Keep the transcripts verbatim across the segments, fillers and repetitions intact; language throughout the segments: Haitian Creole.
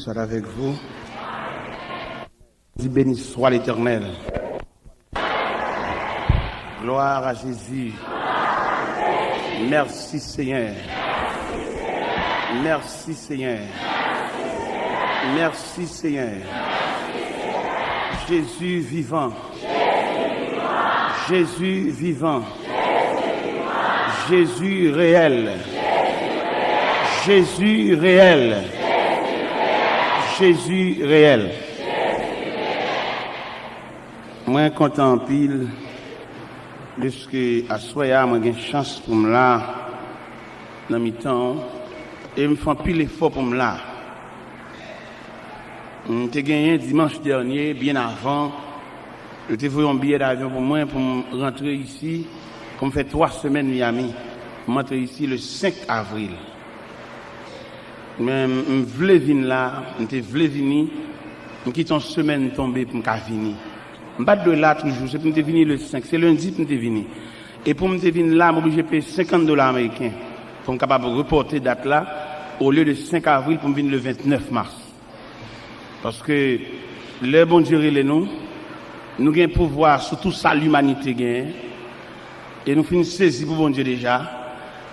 Soit avec vous. Dis, béni soit l'Éternel. Gloire à Jésus. Merci Seigneur. Merci Seigneur. Merci Seigneur. Jésus vivant. Jésus vivant. Jésus réel. Jésus réel. Jésus réel. Mwen kontan anpil dèske aswè a mwen gen chans pou m la nan mitan w e m fè anpil efò pou m la. M te genyen dimanch dènye, byen avan, yo te voye yon biyè davyon pou mwen pou m rantre isi, pou m fè twa semèn Miami. M antre isi le senk avril. Men m vle vin la, m te vle vini, m kite yon semèn tonbe pou m ka vini. M pa t dwe la toujou, se pou m te vini le senk, se lendi pou m te vini. E pou m te vin la, m oblije peye senkant dola ameriken pou m kapab repòte dat la, olye de senk avril pou m vin le vennèf mas. Paske lè Bondye rele nou, nou gen pouvwa sou tou sa limanite genyen, e nou fin sezi pou Bondye deja,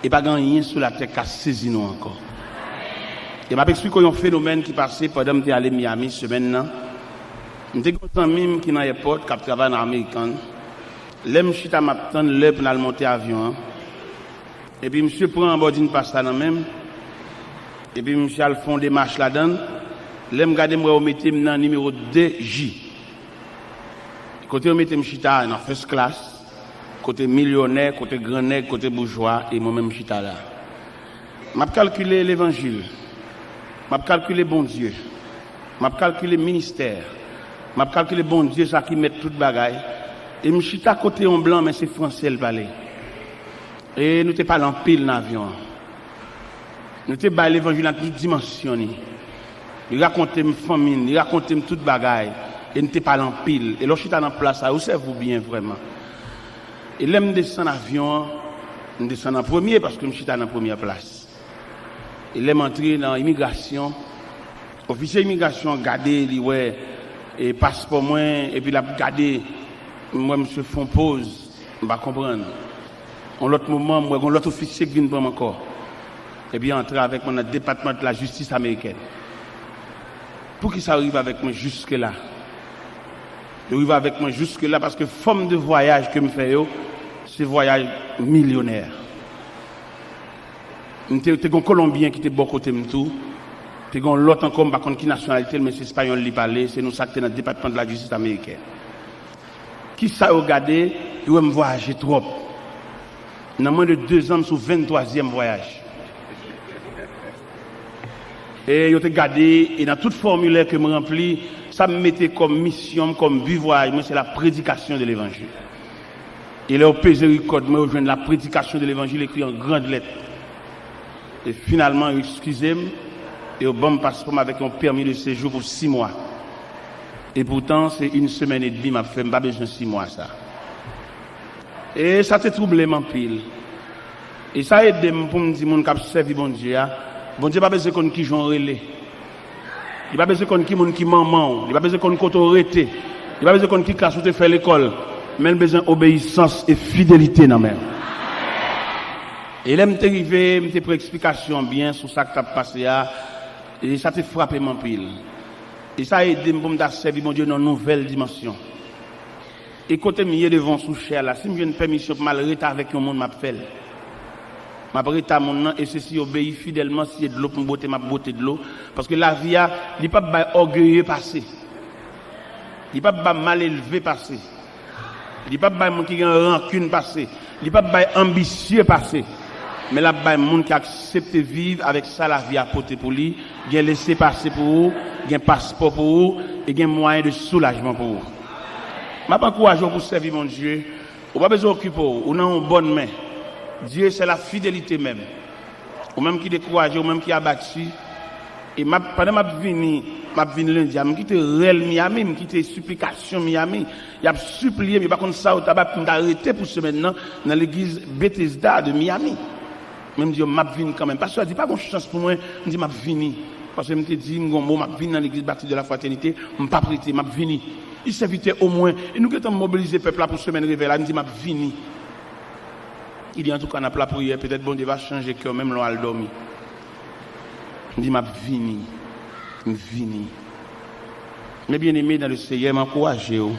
e pa gen anyen sou latè k ka sezi nou ankò. E m ap eksplike w yon fenomèn ki pase pandan m te ale Miami semèn nan. M te gen yon zanmi m ki nan èpòt, k ap travay nan American. Lè m chita, m ap tann lè pou n al monte avyon an. Epi misye pran boarding pass la nan men m. Epi misye al fè yon demach ladan l. Lè m gade, m wè yo mete m nan nimewo de J. Kote yo mete m chita a, nan first class. Kote milyonè, kote gran nèg, kote boujwa, e mwen menm m chita la. M ap kalkile levanjil. M ap kalkile Bondye. M ap kalkile ministè. M ap kalkile Bondye, sa ki mèt tout bagay. E m chita kote yon blan, men se franse l pale. E nou te pale anpil nan avyon an. Nou te bay levanjil nan tout dimansyon li. Li rakonte m fanmi n, li rakonte m tout bagay. E n te pale anpil. E lè w chita nan plas sa, yo sèvi w byen vrèman. E lè m desann avyon an, m desann an premye paske m chita nan premyè plas. E lè m antre nan imigrasyon, ofisye imigrasyon an gade, li wè e paspò mwen, epi l ap gade, m wè misye fè yon poz, m pa konprann. Yon lòt moman, m wè yon lòt ofisye k vin pran m ankò. Epi antre avèk mwen nan Depatman de la Jistis amerikèn. Poukisa yo rive avèk mwen jiske la? Yo rive avèk mwen jiske la paske fòm de vwayaj ke m fè yo, se vwayaj milyonè. M te, te gen yon Kolonbyen ki te bò kote m tou. Te gen yon lòt ankò, m pa konn ki nasyonalite l, men se espayòl li pale, se nou sa k te nan Depatman de la Jistis amerikèn. Kisa yo gade? Yo wè m vwayaje twòp. Nan mwen de dezan, m sou venntwazyèm vwayaj. E yo te gade, e nan tout fòmilè ke m ranpli, sa m mete kòm misyon m, kòm bi vwayaj mwen, se la prédication de l'évangile. E lè yo peze rekòd mwen, yo jwenn la prédication de l'évangile ekri an grand lèt. E finalman, yo eskize m, e yo ban m paspò m avèk yon pèmi de sejou pou sis mwa. E poutan, se yon semèn edmi m ap fè, m pa bezwen sis mwa sa. E sa te twouble m anpil. E sa ede m pou m di moun k ap sèvi Bondye a, Bondye pa bezwen konn kijan w rele. Li pa bezwen konn ki moun ki manman w. Li pa bezwen konn kote w rete. Li pa bezwen konn ki klas ou te fè lekòl. Men l bezwen obeyisans e fidelite nan men w. E lè m te rive, m te pran eksplikasyon byen sou sa k t ap pase a. E sa te frape m anpil. E sa ede m pou m ta sèvi Bondye nan yon nouvèl dimansyon. E kote m ye devan w sou chè a la, si m jwenn pèmisyon pou m al rete avèk yon moun, m ap fè l. M ap rete a moun nan, e se si l obeyi fidèlman, si se dlo pou m bwote, m ap bwote dlo. Paske lavi a, li p ap bay ògeye pase. Li p ap bay malelve pase. Li p ap bay moun ki gen rankin pase. Li p ap bay anbisye pase. Men l ap bay moun ki aksepte viv avèk sa lavi a pote pou li. Gen lese pase pou ou, gen paspò pou ou, e gen mwayen de soulajman pou ou. M ap ankouraje w pou w sèvi Bondye. Ou pa bezwen okipe w, ou nan yon bòn men. Dye se la fidelite menm. Ou menm ki dekouraje, ou menm ki abati. E m ap, pandan m ap vini, m ap vin lendi a, m kite rèl Miami, m kite siplikasyon Miami. Y ap sipliye m, yo pa konn sa yo ta bay pou m ta rete pou semèn nan, nan legliz Bethesda de Miami. Men m di yo, "M ap vin kanmenm." Pastè a di, "Pa gon chans pou mwen." M di, "M ap vini." Paske m te di, "M gon mo, m ap vin nan legliz Baptiste de la Fraternité, m p ap rete, m ap vini." Li sèvitè omwen, e nou gentan mobilize pèp la pou semèn revèy la, m di, "M ap vini." Li di, "Antouka, n ap lapriyè, petèt Bondye va chanje kè w menm lè w al dòmi." M di, "M ap vini, m vini." Men byeneme dan le Seyè, m ankouraje w.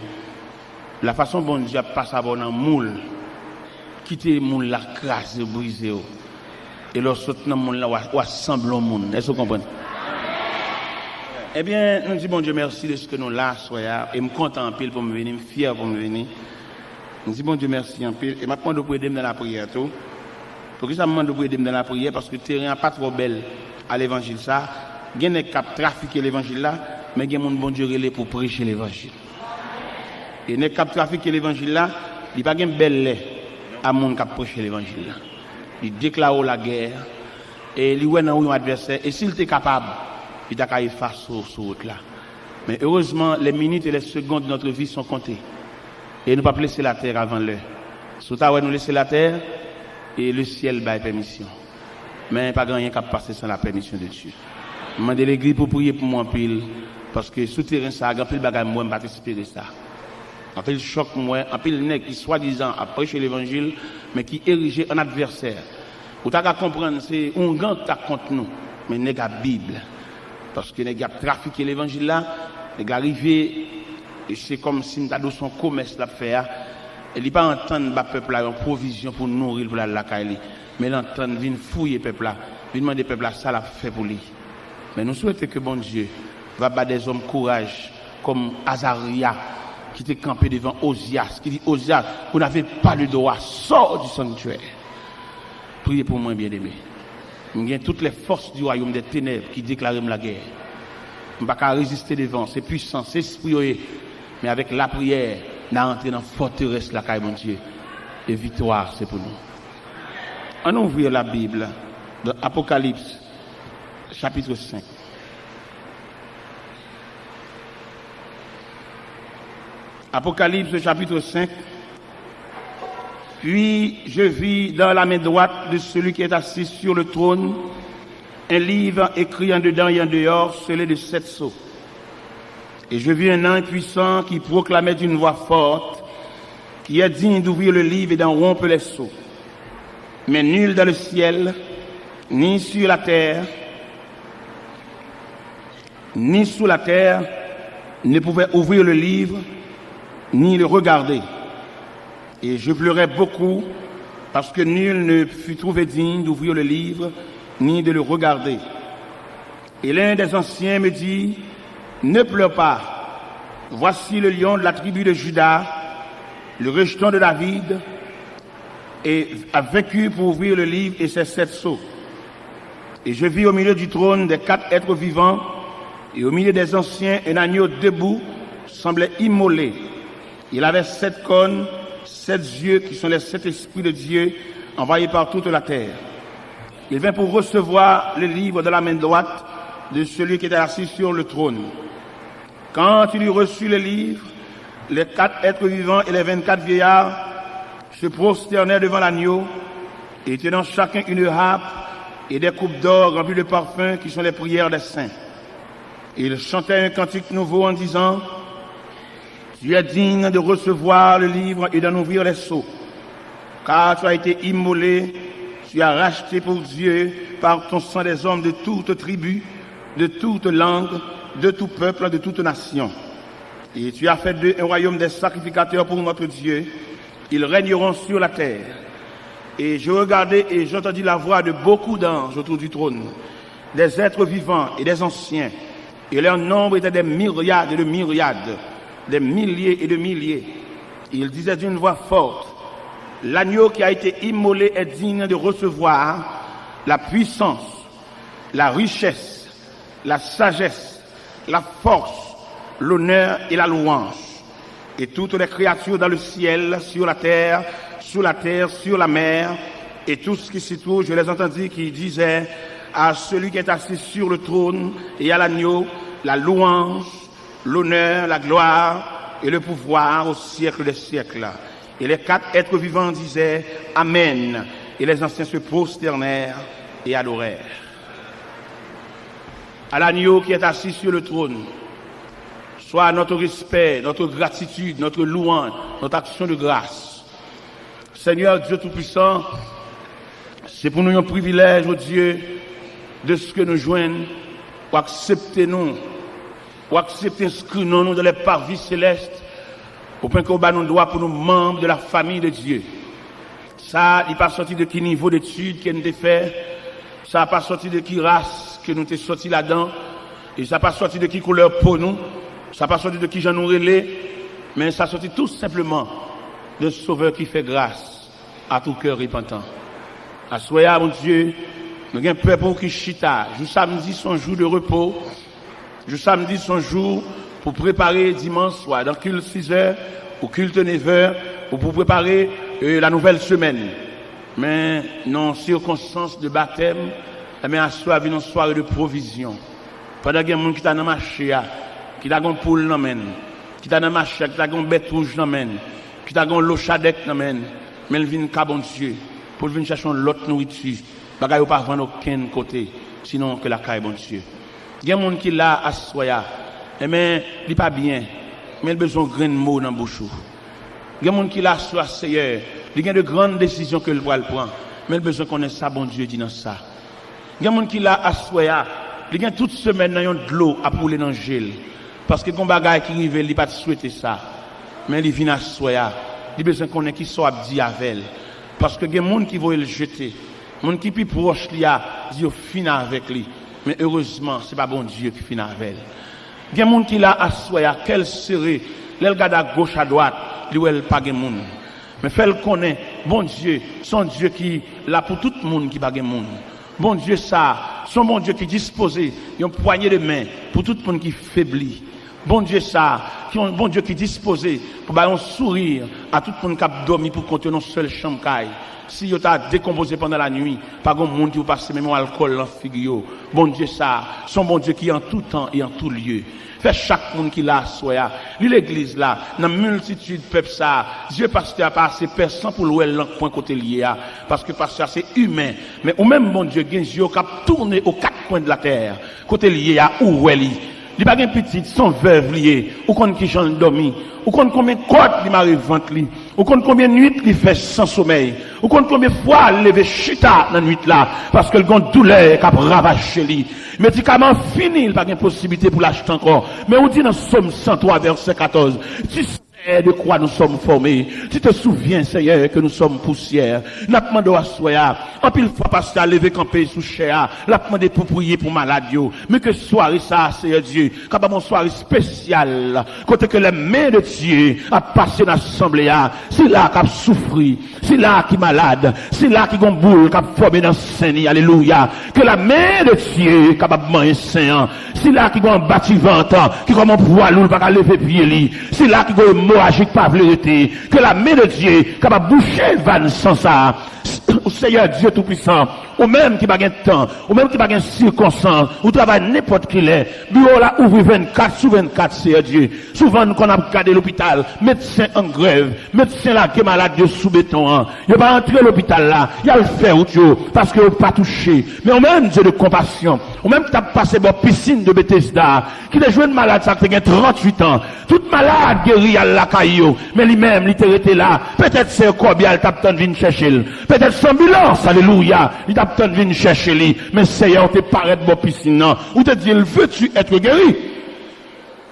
La fason Bondye ap pase avè w nan moul, kite moul la kraze w, brize w. E lè w sot nan moul la, w a, w a sanble yon moun. Èske w konprann? Ebyen, nou di Bondye mèsi deske nou la aswè a. E m kontan anpil pou m vini, m fyè pou m vini. M di Bondye mèsi anpil. E m ap mande w pou ede m nan lapriyè tou. Poukisa m mande w pou ede m nan lapriyè? Paske teren an pa twò bèl a levanjil sa. Gen nèg k ap trafike levanjil la, men gen moun Bondye rele pou preche levanjil. E nèg k ap trafike levanjil la, li pa gen bèl lè a moun k ap preche levanjil la. Li deklare w lagè, e li wè nan ou yon advèsè, e si l te kapab, li ta ka efase w sou wout la. Men erezman, les minutes et les secondes de notre vie sont comptées. E nou p ap lese latè avan lè. Si w ta wè nou lese latè, e lesyèl bay pèmisyon. Men pa gen anyen k ap pase san la pèmisyon de Dye. M mande legliz pou priye pou mwen anpil, paske sou teren sa a, gen anpil bagay m wè m pa t espere sa. Anpil chòk m wè, anpil nèg ki swadizan ap preche levanjil, men ki erije an advèsè. Ou ta ka konprann se oungan k ta kont nou, men nèg a Bib. Paske nèg y ap trafike levanjil la, nèg la rive, e se kòmsi m ta di w se yon komès l ap fè a, e li pa antann ba pèp la yon pwovizyon pou nouri l pou l al lakay li. Men l antann vin fouye pèp la, vin mande pèp la sa l ap fè pou li. Men nou swete ke Bondye va ba dèzòm kouraj kòm Azarya ki te kanpe devan Ozyas, ki di, Ozyas, vous n'avez pas le droit, sors du sanctuaire. Priye pou mwen, byeneme. M gen tout lè fòs di wayòm dè tenèb ki deklare m lagè. M pa ka reziste devan, se pwisan, se espri yo ye. Men avèk lapriyè, n a antre nan fòterès lakay Bondye. E viktwa se pou nou. Ann ouvri la Bib, dans Apocalypse, chapitre cinq. Apocalypse, chapitre cinq. Puis je vis dans la main droite de celui qui est assis sur le trône un livre écrit en dedans et en dehors, scellé de sept sceaux. Et je vis un ange puissant qui proclamait d'une voix forte, qui est digne d'ouvrir le livre et d'en rompre les sceaux. Mais nul dans le ciel, ni sur la terre, ni sous la terre ne pouvait ouvrir le livre, ni le regarder. Et je pleurai beaucoup, parce que nul ne fut trouvé digne d'ouvrir le livre, ni de le regarder. Et l'un des anciens me dit, ne pleure pas, voici le lion de la tribu de Juda, le rejeton de David, et a vaincu pour ouvrir le livre et ses sept sceaux. Et je vis au milieu du trône des quatre êtres vivants, et au milieu des anciens un agneau debout, semblait immolé. Il avait sept cornes, sept yeux, qui sont les sept esprits de Dieu envoyés par toute la terre. Il vint pour recevoir le livre de la main droite de celui qui était assis sur le trône. Quand il eut reçu le livre, les quatre êtres vivants et les vingt-quatre vieillards se prosternèrent devant l'agneau, et tenant chacun une harpe et des coupes d'or remplies de parfums qui sont les prières des saints. Et ils chantaient un cantique nouveau en disant, tu es digne de recevoir le livre et d'en ouvrir les sceaux, car tu as été immolé, tu as racheté pour Dieu par ton sang des hommes de toute tribu, de toute langue, de tout peuple, de toute nation. Et tu as fait d'eux un royaume des sacrificateurs pour notre Dieu. Ils régneront sur la terre. Et je regardai et j'entendis la voix de beaucoup d'anges autour du trône, des êtres vivants et des anciens. Et leur nombre était des myriades et de myriades, des milliers et de milliers. Ils disaient d'une voix forte, l'agneau qui a été immolé est digne de recevoir la puissance, la richesse, la sagesse, la force, l'honneur et la louange. Et toutes les créatures dans le ciel, sur la terre, sous la terre, sur la mer, et tout ce qui s'y trouve, je les entendis qui disaient à celui qui est assis sur le trône et à l'agneau, la louange, l'honneur, la gloire et le pouvoir au siècle des siècles. Et les quatre êtres vivants disaient, Amen. Et les anciens se prosternèrent et adorèrent. À l'agneau qui est assis sur le trône soit notre respect, notre gratitude, notre louange, notre action de grâce. Seigneur Dieu Tout-Puissant, se pou nou yon privilèj, o Dye, de ce que nou jwenn ou aksepte nou, ou aksepte enskri non nou dans les parvis célestes, au point que ou ba nou dwa pou nou manm de la famille de Dieu. Sa, li pa sòti de ki nivo detid ke n te fè, sa pa sòti de ki ras ke nou te sòti ladan, e sa pa sòti de ki koulè po nou, sa pa sòti de ki jan nou rele, men sa sòti tou senpleman de Sovè ki fè gras à tout cœur repentant. Aswè a, Bondye, nou gen pèp ou ki chita. Jou samdi se yon jou de repo. Jou samdi se yon jou pou prepare dimanch, swa dans culte six heures ou culte neuf heures, ou pou prepare euh, la nouvelle semaine. Men nan sirkonstans de batèm, men aswè a vin yon sware de pwovizyon. Pandan gen moun ki ta nan mache a, ki ta gen yon poul nan men l, ki ta nan mache a, ki ta gen yon bèt wouj nan men l, ki ta gen yon lo chadèk nan men l, men l vin ka Bondye, pou l vin chache yon lòt nouriti. Bagay yo pa vann okenn kote, sinon ke lakay Bondye. Gen moun ki la aswè a, enben, li pa byen, men l bezwen yon grenn mo nan bouch ou. Gen moun ki la aswè a, Seyè, li gen de grann desizyon ke l pral pran, men l bezwen konnen sa Bondye di nan sa. Gen moun ki la aswè a, li gen tout semèn nan yon dlo ap woule nan je l, paske gen yon bagay ki rive l, li pa t swete sa, men li vin aswè a, li bezwen konnen kisa w ap di avè l, paske gen moun ki voye l jete, moun ki pi pwòch li a di yo fin avèk li, men erezman se pa Bondye ki fin avè l. Gen moun ki la aswè a, kè l sere, lè l gade agoch adwat, li wè l pa gen moun. Men fè l konnen, Bondye, se yon Dye ki la pou tout moun ki pa gen moun. Bondye sa, se yon Bondye ki dispoze yon pwanye de men pou tout moun ki febli. Bondye sa, ki yon Bondye ki dispoze pou bay yon souri a tout moun k ap dòmi pou kont yo nan sèl chanm kay. Si yo ta dekonpoze pandan lanwi, pa gen moun ki pou pase menm yon alkòl nan figi yo. Bondye sa, se yon Bondye ki an tou tan e an tou lye. Fè chak moun ki la aswè a, li legliz la, nan miltitid pèp sa a, zye pastè a pa ase pèsan pou l wè l nan kwen kote l ye a, paske pastè a se imen, men ou menm Bondye gen zye w k ap tounen aux quatre coins de la terre, kote l ye a ou wè li. Li pa gen pitit, se yon vèv li ye, ou konn kijan l dòmi, ou konn konbyen kòd li mare vant li, ou konn konbyen nwit li fè san somèy, ou konn konbyen fwa l leve chita nan nwit la, paske l gen yon doulè k ap ravaje li. Medikaman an fini, li pa gen posiblite pou l achte ankò. Men ou di nan Sòm san twa vèsè katòz, tu sais de quoi nous sommes formés, tu te souviens, Seigneur, que nous sommes poussière. N ap mande w aswè a, anpil fwa pastè a leve kanpe sou chè a, l ap mande pou priye pou malad yo. Men ke sware sa a, Seyè Dye, ka ban m yon sware espesyal, kote ke les mains de Dieu ap pase nan asanble a, sila k ap soufri, sila ki malad, sila ki gon boul k ap fòme nan sen li, alelouya, ke la men de Dye kapab manyen sen an, sila ki gon anbativant, ki kòm yon pwa lou, l pa ka leve pye li, sila ki gon emoraji k pa vle rete, ke la men de Dye kapab bouche vàn san sa a. Seyè Dye Toupwisan, ou menm ki pa gen tan, ou menm ki pa gen sikonstans, ou travay nenpòt ki lè, biwo w la ouvri vennkat sou vennkat, Seyè Dye. Souvan n konn ap gade lopital, medsen an grèv, medsen lage malad yo sou beton an, yo pa antre lopital la, y al fè wout yo, paske yo pa touche. Men ou menm, Dye de konpasyon, ou menm ki t ap pase bò pisin de Betesda, ki te jwenn malad sa k te gen tranntuit an, tout malad geri al lakay yo, men li menm, li te rete la. Petèt se kòbya l t ap tann vin chèche l. Petèt se anbilans, alelouya, li t ap tann vin chèche li. Men Seyè, ou te parèt bò pisin nan. Ou te di l, veux-tu être guéri?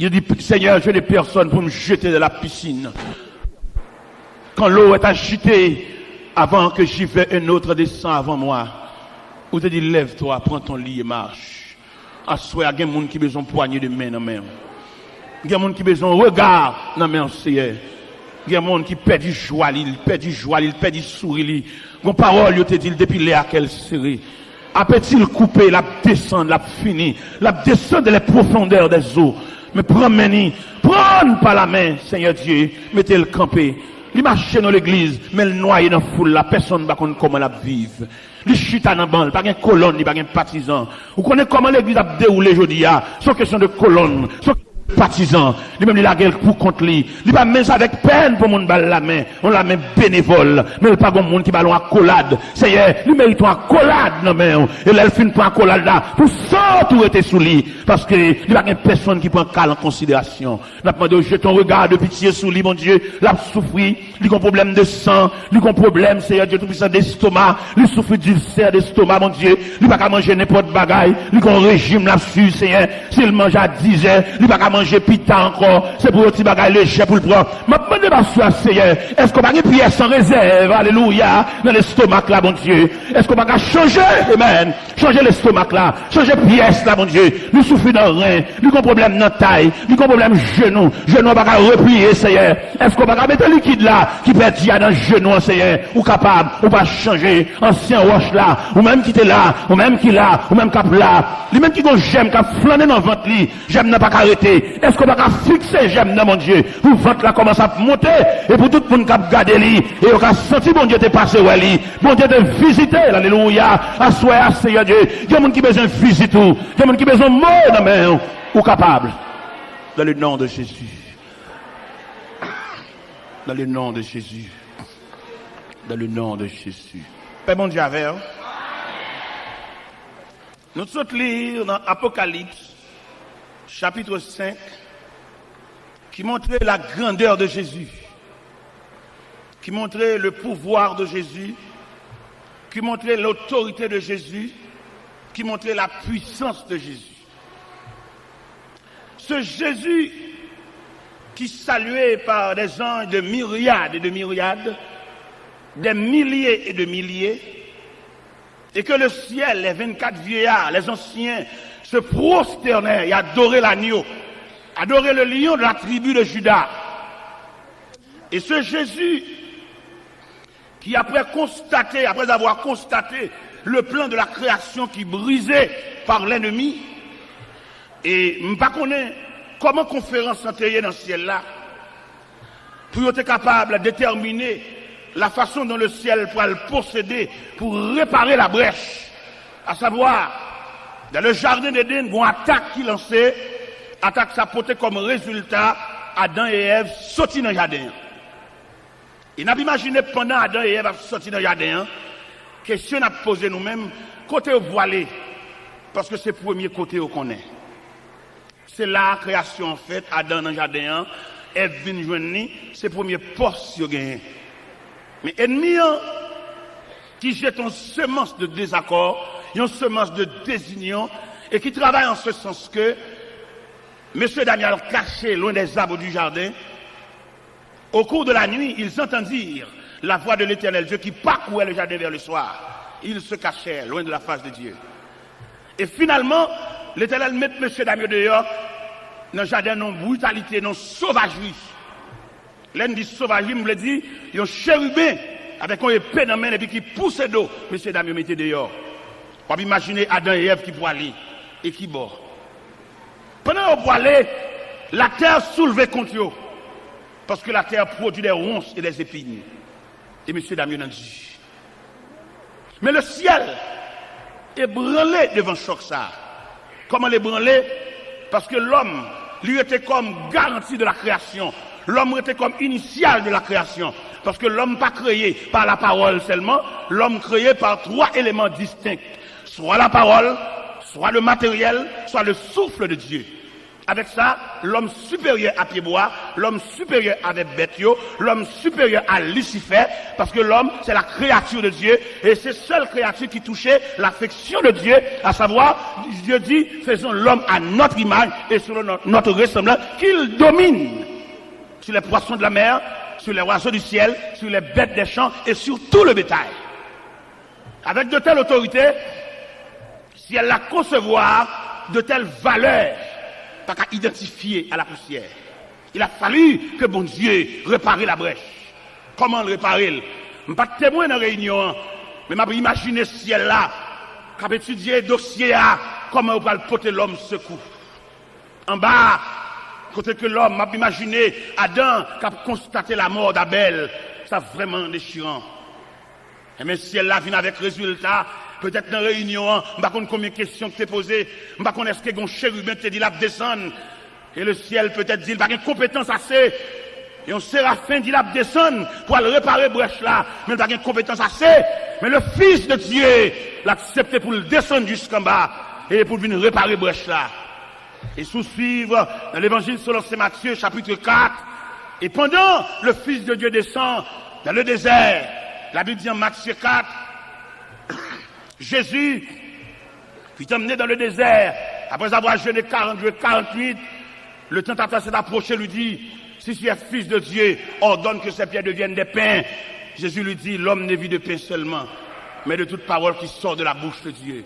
Il dit, Seigneur, je n'ai personne pour me jeter dans la piscine. Quand l'eau est agitée, avant que j'y veuille, un autre descend avant moi. Ou te di, lève-toi, prends ton lit et marche. Aswè a, gen moun ki bezwen pwanye de men nan men w. Gen moun ki bezwen rega nan men w, Seyè. Gen moun ki pèdi jwa li, li pèdi jwa li, li pèdi souri li. Gon pawòl yo te di l depi lè a kè l sere. Apeti l koupe, l ap desann, l ap fini. L ap desann de les profondeurs des eaux. Men pran men ni, pran n pa la men, Seyè Dye, mete l kanpe. Li mache nan legliz, men l nwaye nan foul la, pèsonn pa konn kòman l ap viv. Li chita nan ban l, pa gen kolòn, li pa gen patizan. Ou konnen kòman legliz ap dewoule jodi a? Se yon kesyon de kolòn. Se yon patizan, li menm li lage l pou kont li. Li pa menm avèk pèn pou moun ba l lamen, yon lamen benevòl, men li pa gon moun ki ba l yon akolad. Seyè, li merite yon akolad nan men w. E lè l fin pran akolad la, pou san w tou rete sou li, paske li pa gen pèsonn ki pran ka l an konsiderasyon. N ap mande w jete yon rega de pitye sou li, Bondye. L ap soufri, li gon pwoblèm de san, li gon pwoblèm, Seyè Dye Toupisan, destoma, li soufri dilsè destoma, Bondye. Li pa ka manje nenpòt bagay, li gon rejim l ap swiv, Seyè. Si l manje a dizè, li pa ka manje pita ankò, se pou yon ti bagay lejè pou l pran. M ap mande pastè a, Seyè, èske w pa gen pyès an rezèv, alelouya, nan lestomak la, Bondye? Èske w pa ka chanje, amèn, chanje lestomak la, chanje pyès la, Bondye? Li soufri nan ren, li gon pwoblèm nan tay, li gon pwoblèm jenou, jenou an pa ka repliye, Seyè. Èske w pa ka mete likid la ki pèdi a nan jenou an, Seyè? Ou kapab, ou pa chanje. Ansyen wòch la, ou menm ki te la, ou menm ki la, ou menm k ap la, li menm ki gon jèm k ap flannen nan vant li, jèm nan pa ka rete. Èske w pa ka fikse jèm nan, Bondye, pou vant la kòmanse ap monte, e pou tout moun k ap gade li, e yo ka santi Bondye te pase wè li, Bondye te vizite l, alelouya. Aswè a, Seyè Dye, gen moun ki bezwen vizit ou, gen moun ki bezwen mo nan men w. Ou kapab. Dans le nom de Jésus. Dans le nom de Jésus. Dans le nom de Jésus. Pè Bondye avè w. Nou sot li nan Apokalips, chapitre cinq, qui montre la grandeur de Jésus, qui montre le pouvoir de Jésus, qui montre l'autorité de Jésus, qui montre la puissance de Jésus. Ce Jésus qui salué par des anges de myriades et de myriades, des milliers et de milliers, et que le ciel, les vingt-quatre vieillards, les anciens, se prosternaient et adoraient l'agneau, adoraient le lion de la tribu de Juda. Et ce Jésus qui, après constater, après avoir constaté le plan de la création qui brisé par l'ennemi, e m pa konnen kòman konferans lan te ye nan syèl la, pou yo te kapab detèmine la façon dont le ciel pral posede pou repare la brèch, à savoir, dans le jardin d'Éden, gon atak ki lanse, atak sa pote kòm rezilta Adan e Èv soti nan jaden an. E n ap imajine pandan Adan e Èv ap soti nan jaden an, kesyon n ap poze nou menm, kote yo pwale? Paske se premye kote yo konnen. Se la a kreyasyon an fèt, Adan nan jaden an, Èv vin jwenn li, se premye pòs yo genyen. Men ènmi an, ki jete yon semans de dezakò, yon semans de dezinyon, e ki travay an se sans ke mesye Daniel kache loin des arbres du jardin. Au cours de la nuit, ils entendirent la voix de l'Éternel Dieu qui parcourait le jardin vers le soir. Ils se cachèrent loin de la face de Dieu. E finalman, Letènèl met mesye dam yo deyò nan jaden an, nan britalite, nan sovajri. Lè n di sovajri, m vle di yon cheriben avèk yon epe nan men l epi ki pouse do mesye dam yo mete deyò. W ap imajine Adan e Èv ki pwale e ki bò. Pandan yo pwale, latè soulve kont yo, paske latè pwodui des ronces et des épines. E mesye dam yo nan di. Men le syèl ebranle devan chòk sa a. Kòman l ebranle? Paske lòm, li rete kòm garanti de la kreyasyon. Lòm rete kòm inisyal de la kreyasyon. Paske lòm pa kreye pa la pawòl sèlman, lòm kreye pa twa eleman distenk. Swa la pawòl, swa le materyèl, swa le souffle de Dieu. Avèk sa, lòm siperyè a pyebwa, lòm siperyè avèk bèt yo, lòm siperyè a Lisifè, paske lòm, c'est la créature de Dieu, et c'est seule créature qui touche l'affection de Dieu, à savoir, Dieu dit, faisons l'homme à notre image et selon no-, notre ressemblance, qu'il domine sur les poissons de la mer, sur les oiseaux du ciel, sur les bêtes des champs et sur tout le bétail. Avec de telles autorités, syèl la konsevwa de tèl valè pa ka idantifye a la pousyè. Il a fallu que Bondye repare labrèch. Kòman l repare l? M pa t temwen nan reyinyon an, men m ap imajine syèl la k ap etidye dosye a, kòman yo pral pote lòm sekou. Anba a, kote ke lòm, m ap imajine Adan k ap konstate lamò d Abèl, sa vrèman dechiran. Enben, syèl la vin avèk rezilta. Petèt nan reyinyon an, m pa konn konbyen kesyon ki te poze. M pa konn èske gen yon cheriben ki te di l ap desann. E le syèl petèt di l pa gen konpetans ase. Yon serafen di l ap desann pou al repare brèch la, men l pa gen konpetans ase. Men le Fils de Dieu, l aksepte pou l desann jiskanba e pou l vin repare brèch la. E si w swiv nan Levanjil selon Sen Matye, chapit kat, e pandan le Fils de Dieu desann dan le dezè, Labib di an Matye kat, Jezi fut emmené dans le désert, après avoir jeûné quarante jours et quarante nuits, le tentateur s'est approché, lui dit, si tu es fils de Dieu, ordonne que ces pierres deviennent des pains. Jésus lui dit, l'homme ne vit de pain seulement, mais de toute parole qui sort de la bouche de Dieu.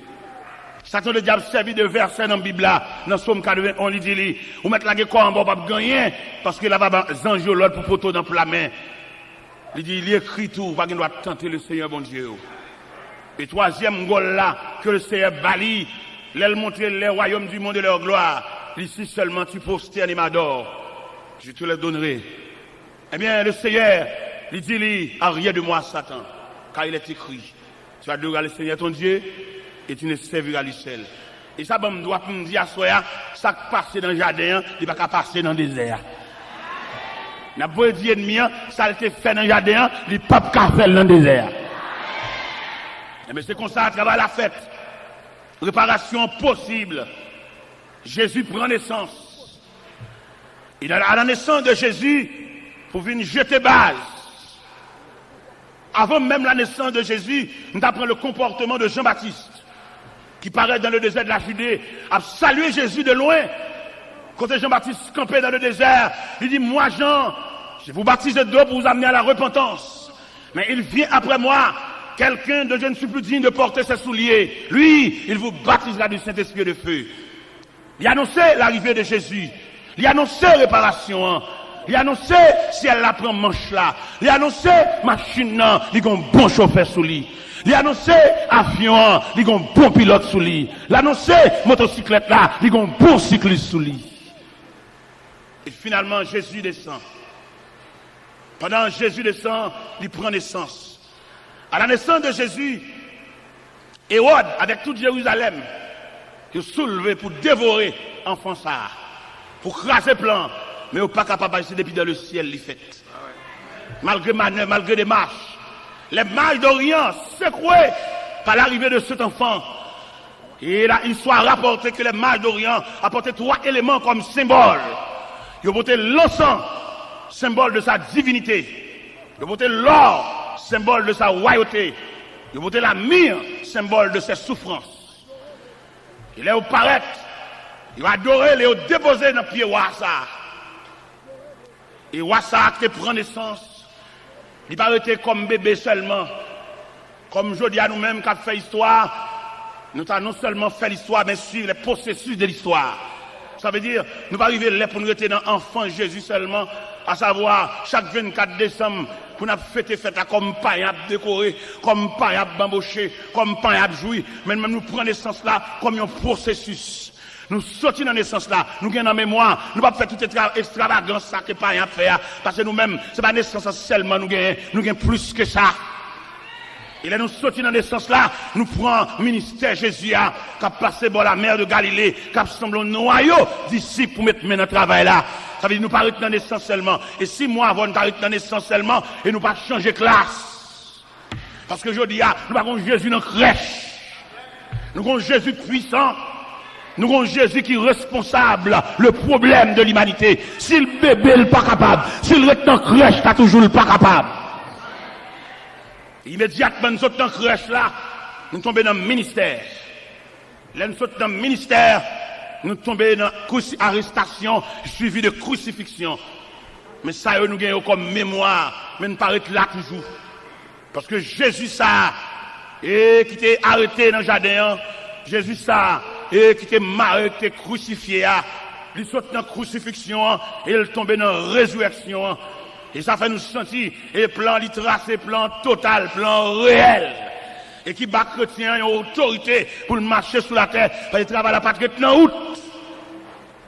Satan ledyab sèvi de vèsè nan Bib la, nan Sòm katrevenn, li di li, ou mèt lage kò anba, ou p ap gen anyen, paske l ap ba zanj yo lòd pou pote w nan pla men. Li di, li ekri tou, ou pa gen dwa tante le Senyè Bondye w. E twazyèm gòl la, ke le Senyè ba li, lè l montre les royaumes du monde et leur gloire, li si seulement tu prosternes et m'adores, je te les donnerai. Ebyen, le Senyè, li di li, arye de mwa, Satan, car il est écrit, tu adoreras le Seigneur ton Dieu et tu ne serviras lui seul. E sa ban m dwa pou m di aswè a, sa k pase nan jaden an, li pa ka pase nan dezè a. N ap voye di ènmi an, sa l te fè nan jaden an, li p ap ka fè l nan dezè a. Ebyen, se konsa travay la fèt. Reparasyon an posib. Jezi pran nesans. Il a la naissance de Jésus pou vin jete baz. Avan menm la nesans de Jezi, nou ta pran le konpòtman de Jan Batis, ki parèt dan le dezè de la Jide, ap salye Jezi de lwen. Kote Jan Batis kanpe dan le dezè, li di, moi Jean, je vous baptise de l'eau pour vous amener à la repentance. Mais il vient après moi quelqu'un dont je ne suis plus digne de porter ses souliers. Lui, il vous baptisera du Saint-Esprit et de feu. Li anonse larive de Jezi. Li anonse reparasyon an. Li anonse syèl la pran manch la. Li anonse machin nan, li gon bon chofè sou li. Li anonse avyon an, li gon bon pilòt sou li. Li anonse motosiklèt la, li gon bon siklis sou li. E finalman, Jezi desann. Pandan Jezi desann, li pran nesans. A la nesans de Jezi, Ewòd avèk tout Jerizalèm, yo soulve pou devore anfan sa a, pou kraze plan, men yo pa kapab, paske se depi dan le syèl li fèt. Malgre manèv, malgre demach, les mages d'Orient, secoués par l'arrivée de cet enfant, et la, il soit rapporté que les mages d'Orient apportaient trois éléments comme symbole. Yo pote lansan, symbole de sa divinité. Yo pote lò, symbole de sa royauté. Yo pote la myrrhe, symbole de ses souffrances. E lè yo parèt, yo adore l e yo depoze nan pye wa sa a. E wa sa a ki te pran nesans, li pa rete kòm bebe sèlman. Kòm jodi a nou menm k ap fè istwa, nou ta non sèlman fè listwa, men suiv les processus de l'histoire. Sa vle di, nou pa rive lè pou n rete nan anfans Jezi sèlman, asavwa, chak vennkat desanm, pou n ap fete fèt la, kòm payen ap dekore, kòm payen ap banboche, kòm payen ap jwi, men nou menm nou pran nesans la kòm yon pwosesis. Nou soti nan nesans la, nou gen nan memwa, nou p ap fè tout ekstra-, ekstravagans sa ke payen ap fè a, paske nou menm, se pa nesans la sèlman nou genyen, nou gen plis ke sa. E lè nou soti nan nesans la, nou pran ministè Jezi a, k ap pase bò lamè de Galile, k ap sanble yon nwayo disip pou met men nan travay la. Sa vle di nou pa ret nan nesans sèlman. E si mwen avè w nou ta ret nan nesans sèlman, e nou pa chanje klas. Paske jodi a, nou pa gon Jezi nan krèch. Nou gon Jezi pwisan. Nou gon Jezi ki responsab le pwoblèm de limanite. Si l bebe, l pa kapab. Si l ret nan krèch, ta toujou l pa kapab. Imedyatman n sot nan krèch la, nou tonbe nan ministè. Lè n sot nan ministè, nou tonbe nan krisi-, arestasyon, swivi de krisifiksyon. Men sa yo nou gen yo kòm memwa, men n pa ret la toujou. Paske Jezi sa a, e ki te arete nan jaden an, Jezi sa a, e ki te mare, ki te krisifye a, li sot nan krisifiksyon an, e l tonbe nan rezirèksyon an. E sa fè nou santi, e plan li trase, plan total, plan reyèl. E ki ba kretyen an yon otorite pou l mache sou latè, paske travay la pa t ret nan wout.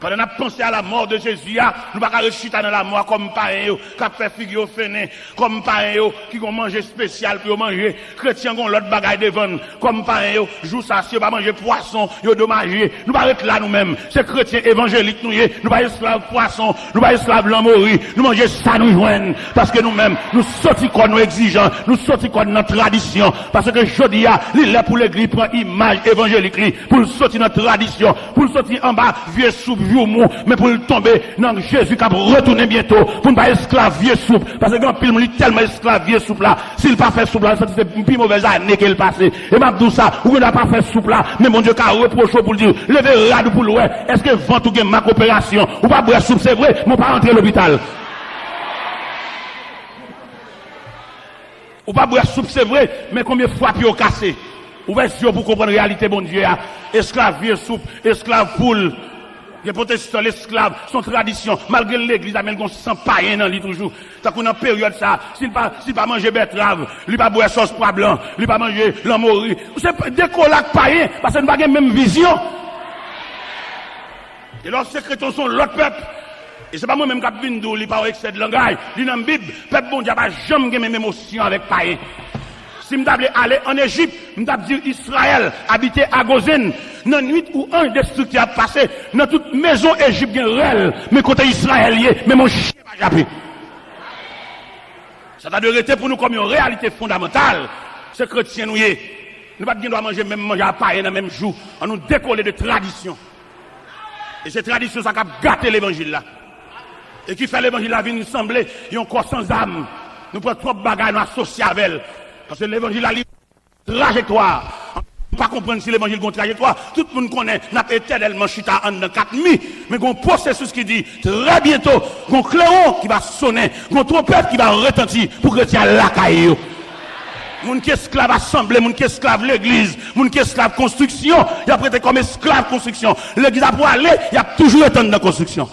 Pandan n ap panse a lamò de Jezi a, nou pa ka ret chita nan lamò a kòm payen yo k ap fè figi yo fennen, kòm payen yo ki gon manje espesyal pou yo manje. Kretyen gon lòt bagay devan n kòm payen yo. Jou sa, si yo pa manje pwason, yo domaje. Nou pa ret la nou menm. Se kretyen evanjelik nou ye. Nou pa esklav pwason, nou pa esklav lanmori. Nou manje sa nou jwenn. Paske nou menm, nou soti kò nou egzijan. Nou soti kò n nan tradisyon. Paske jodi a, li lè pou legliz pran imaj evanjelik li. Pou l soti nan tradisyon. Pou l soti anba vye soup joumou. Men pou l tonbe nan Jezi k ap retounen byento. Pou n pa esklav vye soup. Paske gen anpil moun, li tèlman esklav vye soup la. Si l pa fè soup la, l santi se pi movèz ane ke l pase. E m ap di w sa, ou gendwa pa fè soup la, men Bondye ka repwoche w pou l di w, leve rad ou pou l wè, èske vant ou gen mak operasyon? Ou pa bwè soup, se vre, men w pa rantre lopital. Ou pa bwè soup, se vre, men konbyen fwa pye w kase? Ouvè zye w pou w konprann reyalite Bondye a. Esklav vye soup, esklav poul. Gen pwotestan, lesklav, se yon tradisyon. Malgre l legliz la, men l gon san payen nan li toujou. Tankou nan peryòd sa, si l pa, si l pa manje bètrav, li pa bwè sòs pwa blan, li pa manje lanmori. Se pa, dekola ak payen, paske nou pa gen menm vizyon. E lè w se kretyen, w se yon lòt pèp. E se pa mwen menm k ap vin di w li pa yon eksè de langaj, li nan Bib. Pèp Bondye a pa janm gen menm emosyon avèk payen. Si m ta vle ale ann Ejip, m t ap di Izrayèl abite a Gozen. Nan nwit ou anj destriktè ap pase, nan tout mezon Ejip gen rèl, men kote Izrayèl ye, menm yon chen pa jape. Sa ta dwe rete pou nou kòm yon reyalite fondamantal. Se kretyen nou ye. Nou pa t gen dwa manje menm manje a payen nan menm jou. Ann nou dekole de tradisyon. E se tradisyon sa k ap gate levanjil la. E ki fè levanjil la vin sanble yon kò san zam. Nou pran twòp bagay, nou asosye avè l. Paske levanjil la, li trajektwa. Nou pa konprann si levanjil gon trajektwa. Tout moun konnen n ap etènèlman chita anndan kat mi. Men gon pwosesis ki di, trè byento, gon klewon ki va sonnen, gon twonpèt ki va retanti pou kretyen al lakay yo. Moun ki esklav asanble, moun ki esklav legliz, moun ki esklav konstriksyon, y ap rete kòm esklav konstriksyon. Legliz la pwale, y ap toujou ret anndan konstriksyon.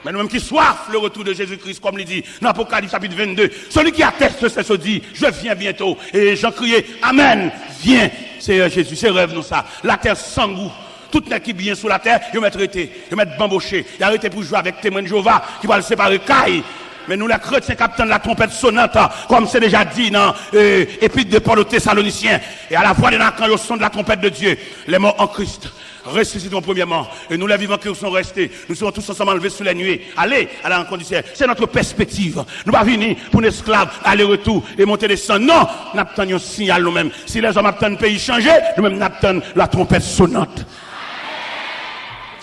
Men nou menm ki swaf le retour de Jésus-Christ, kòm li di nan Apokalips chapit vennde, celui qui atteste ces choses dit, je viens bientôt. E Jan kriye, amèn, vyen, Seyè Jezi. Se rèv nou sa. Latè san gou. Tout nèg ki byen sou latè, yo mèt rete, yo mèt banboche, y a rete pou jwe avèk Temwen de Jewova ki pral separe kay. Men nou, lè kretyen k ap tann la twompèt sonant, kòm se deja di nan, e, Epître de Paul aux Thessaloniciens, et à la voix d'un archange, au son de la trompette de Dieu, les morts en Christ ressusciteront premièrement, et nous, les vivants qui serons restés, nous serons tous ensemble enlevés sous les nuées. Allez à la rencontre du Seigneur. C'est notre perspective. Nou pa vini pou n esklav ale retou e monte desann. Non, n ap tann yon siyal nou menm. Si lèzòm ap tann peyi chanje, nou menm n ap tann la twompèt sonant.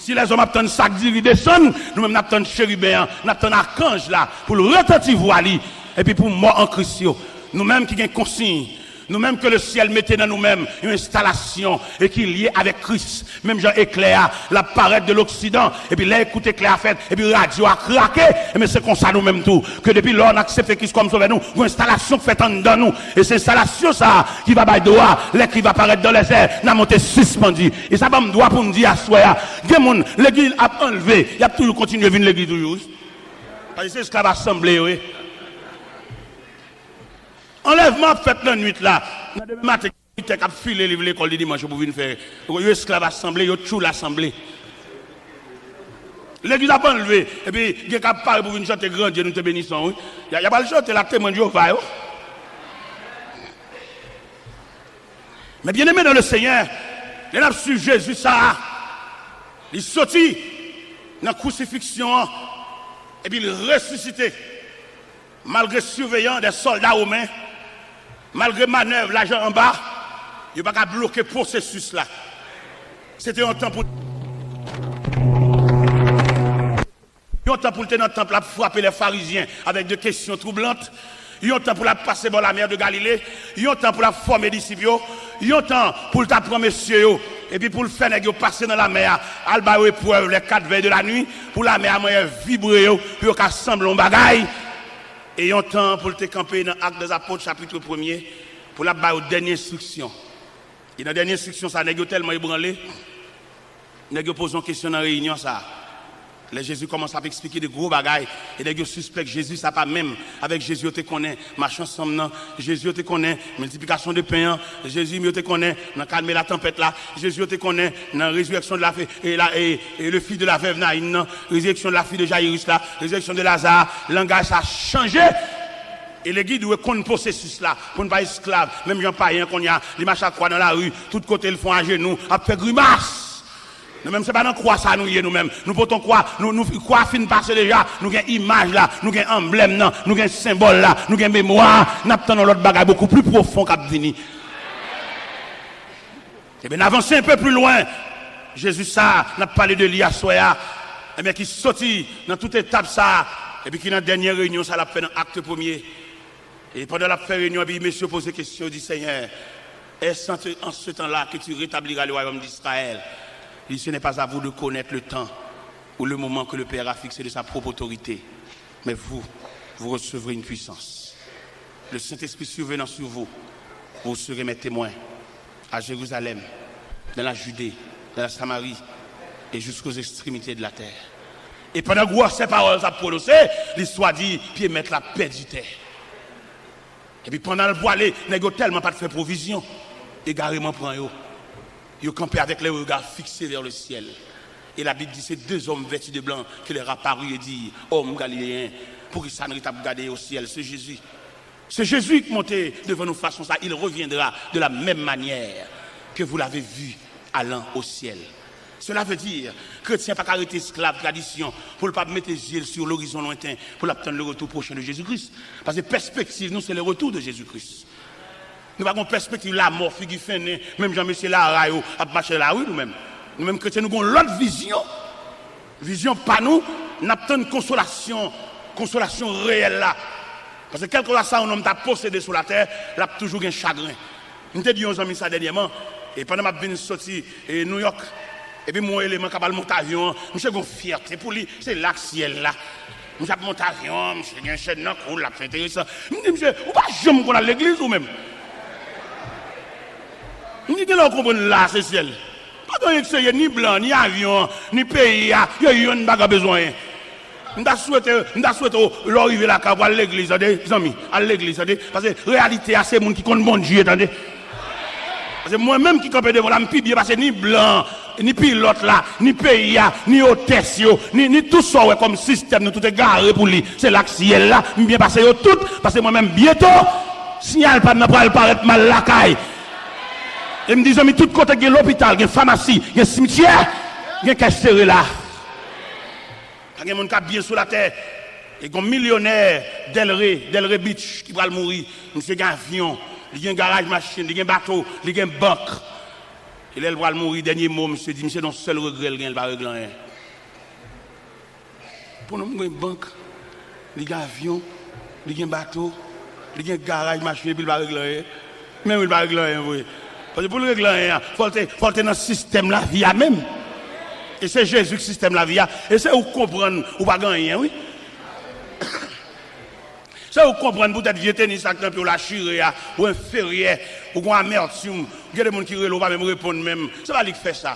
Si lèzòm ap tann sak diri desann, nou menm n ap tann cheriben an, n ap tann akanj la pou l retanti vwa li, epi pou mò an Kris yo. Nou menm ki gen konsiy, nou menm ke lesyèl mete nan nou menm yon enstalasyon e ki lye avèk Kris, menm jan eklè a, l ap parèt de loksidan, epi lè kout eklè a fèt, epi radyo a krake, enben se konsa nou menm tou, ke depi lè n aksepte Kris kòm Sovè nou, yon enstalasyon k fèt anndan nou, e se enstalasyon sa a ki va bay dwa, lè Kris va parèt dans les airs, n a monte sispandi. E sa ban m dwa pou m di aswè a, gen moun, legliz ap anlve, y ap toujou kontinye vin legliz toujou, wi. Paske se esklav asanble yo ye. Anlèvman ap fèt nan nwit la. Nan demen maten, gen militè k ap file liv lekòl de dimanch yo pou vin fè. Yo esklav asanble, yo tchoul asanble. Legliz ap anlve, epi gen k ap pare pou vin chante Gran Dye, nou te beni son, wi. Y a, y a pral chante la Temwen Jewova yo. Men byeneme nan le Senyè, lè n ap swiv Jezi sa a, li soti nan kwisifiksyon an, epi l resisite. Malgre siveyan, de sòlda women, malgre manèv lajan anba, yo pa ka bloke pwosesis la. Se te yon tan pou, yon tan pou l te nan tanp la ap frape lè farizyen avèk de kesyon twoublant, yon tan pou l ap pase bò lamè de Galile, yon tan pou l ap fòme disip yo, yon tan pou l ta pran mesye yo, epi pou l fè nèg yo pase nan lamè a, al ba yo eprèv lè kat vèy de la nwi, pou lamè a manyè vibre yo, pou yo ka sanble yon bagay. E yon tan pou l te kanpe nan Actes des Apôtres, chapit premye, pou l ap ba yo dènye enstriksyon. E nan dènye enstriksyon sa, nèg yo tèlman ebranle, nèg yo poze yon kesyon nan reyinyon sa. Lè Jezi kòmanse ap eksplike de gwo bagay, e nèg yo sispèk Jezi sa pa menm avèk Jezi yo te konnen mache ansanm nan, Jezi yo te konnen miltiplikasyon de pen an, Jezi yo te konnen nan kalme latanpèt la, Jezi yo te konnen nan résurrection de la, e la, e, e le fils de la veuve Naïn nan, résurrection de la fille de Jairus la, résurrection de Lazare, langaj sa chanje. E legliz dwe konn pwosesis la, pou n pa esklav, menm jan payen an kounye a, li mache ak kwa nan lari, tout kote l fon ajenou, ap fè grimas. Nou menm, se pa nan kwa sa nou ye, nou menm. Nou pote yon kwa, nou, nou, kwa fin pase deja, nou gen imaj la, nou gen anblèm nan, nou gen senbòl la, nou gen memwa, n ap tann yon lòt bagay bokou pli pwofon k ap vini. Ebyen, n avanse enpe pli lwen. Jezi sa a, n ap pale de li aswè a, ebyen, ki soti nan tout etap sa a, epi ki nan dènye reyinyon sa a l ap fè nan Akte premye. E pandan l ap fè reyinyon, epi mesye yo poze kesyon, yo di, Seigneur, est-ce en ce, en ce temps-là que tu rétabliras le royaume d'Israël? Il dit, ce n'est pas à vous de connaître le temps ou le moment que le Père a fixé de sa propre autorité. Mais vous, vous recevrez une puissance. Le Saint-Esprit survenant sur vous, vous serez mes témoins à Jérusalem, dans la Judée, dans la Samarie et jusqu'aux extrémités de la terre. E pandan gwosè pawòl sa ap pwononse, listwa di, pye mèt la pèdi tè. Epi pandan l pwale, nèg yo tèlman pa t fè pwovizyon, egareman pran yo. Yo kanpe avec les regards fixés vers le ciel. Et la Bible dit, ces deux hommes vêtus de blanc qui leur apparut et dit, Hommes galiléens, poukisa n ret ap gade au ciel? C'est Jésus. C'est Jésus qui monte devant nous façon ça. Il reviendra de la même manière que vous l'avez vu allant au ciel. Cela veut dire, kretyen pa ka rete esklav tradisyon pou l pa mete zye l sou lorizon lwenten, pou l ap tann le retour prochain de Jésus-Christ. Paske pèspektiv nou, se le retour de Jésus-Christ. Nou pa gen pèspektiv lamò, figi fennen, menm jan mesye Lara yo ap mache nan lari, nou menm. Nou menm kretyen, nou gen yon lòt vizyon. Vizyon pa nou, n ap tann konsolasyon, konsolasyon reyèl la. Paske kèlkeswa sa yon nonm ta posede sou latè, l ap toujou gen chagren. M te di yon zanmi sa dènyèman, e pandan m ap vin soti, e, New York, epi m wè yon eleman k ap al monte avyon an, misye gen yon fyète pou li, se la k syèl la. Misye ap monte avyon an, misye gen chèn nan kou l, l ap fè enteresan. M di, misye, ou pa janm konn al legliz ou menm? M di, gen lè w konprann la se syèl. Pa gen anyen k serye, ni blan, ni avyon an, ni peyi a, yo youn pa ka bezwen anyen. M ta swete, m ta swete w, lè w rive lakay ou, al legliz, tande, zanmi, al legliz, tande. Paske reyalite a, se moun ki konn Bondye, tande. Paske mwen menm ki kanpe devan w la, m pi byen pase ni blan, ni pilòt la, ni peyi a, ni otès yo, ni, ni tout sa w wè kòm sistèm, nou tout egare pou li. Se la k syèl la, m byen pase yo tout, paske mwen menm, byento, siyal pa m nan pral parèt, m al lakay. E m di, zanmi, tout kote gen lopital, gen famasi, gen simityè, gen kèch sere la. Pa gen moun k ap byen sou latè. E gon milyonè Delray, Delray Beach, ki pral mouri. Misye gen avyon, li gen garaj machin, li gen bato, li gen bank. E lè l pral mouri, dènye mo misye di, misye, yon sèl regrè l gen, l pa regle anyen. Pou nou, m gen bank, li gen avyon, li gen bato, li gen garaj machin, epi l pa regle anyen. Men wi, l pa regle anyen vre. Paske pou l regle anyen an, fò l te, fò l te nan sistèm lavi a menm. E se Jezi k sistèm lavi a. E se ou k konprann ou pa gen anyen, wi. Se ou k konprann poutèt vye tenis sa k nan pye w la chire a, ou enferyè, ou gon amètim, gen de moun ki rele w pa menm reponn menm. Se pa li k fè sa.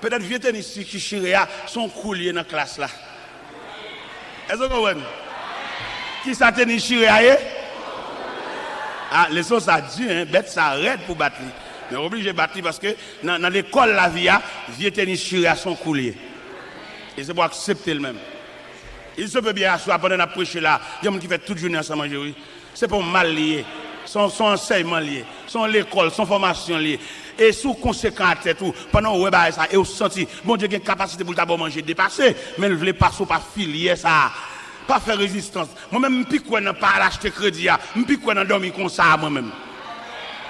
Petèt vye tenis ki chire a, se yon koulye nan klas la. Èske w konprann? Kisa tenis chire a ye? A, leson sa di, en, bèt sa rèd pou bat li. Men w oblije bat li paske nan, nan lekòl lavi a, vye tenis chire a se yon koulye. E se pou w aksepte l menm. Il se peut bien aswè a pandan n ap preche la, gen moun ki fè tout jounen an san manje, wi. Se pa yon mal li ye. Se yon, se yon ansèyman li ye. Se yon lekòl, se yon fòmasyon li ye. E si w konsekan a tèt ou, pandan w wè bagay sa, e w santi Bondye gen kapasite pou l ta ba w manje depase, men l vle pase w pa filyè sa a. Pa fè rezistans. Mwen menm, m pi kwè nan pa al achte kredi a. M pi kwè nan dòmi konsa a, mwen menm.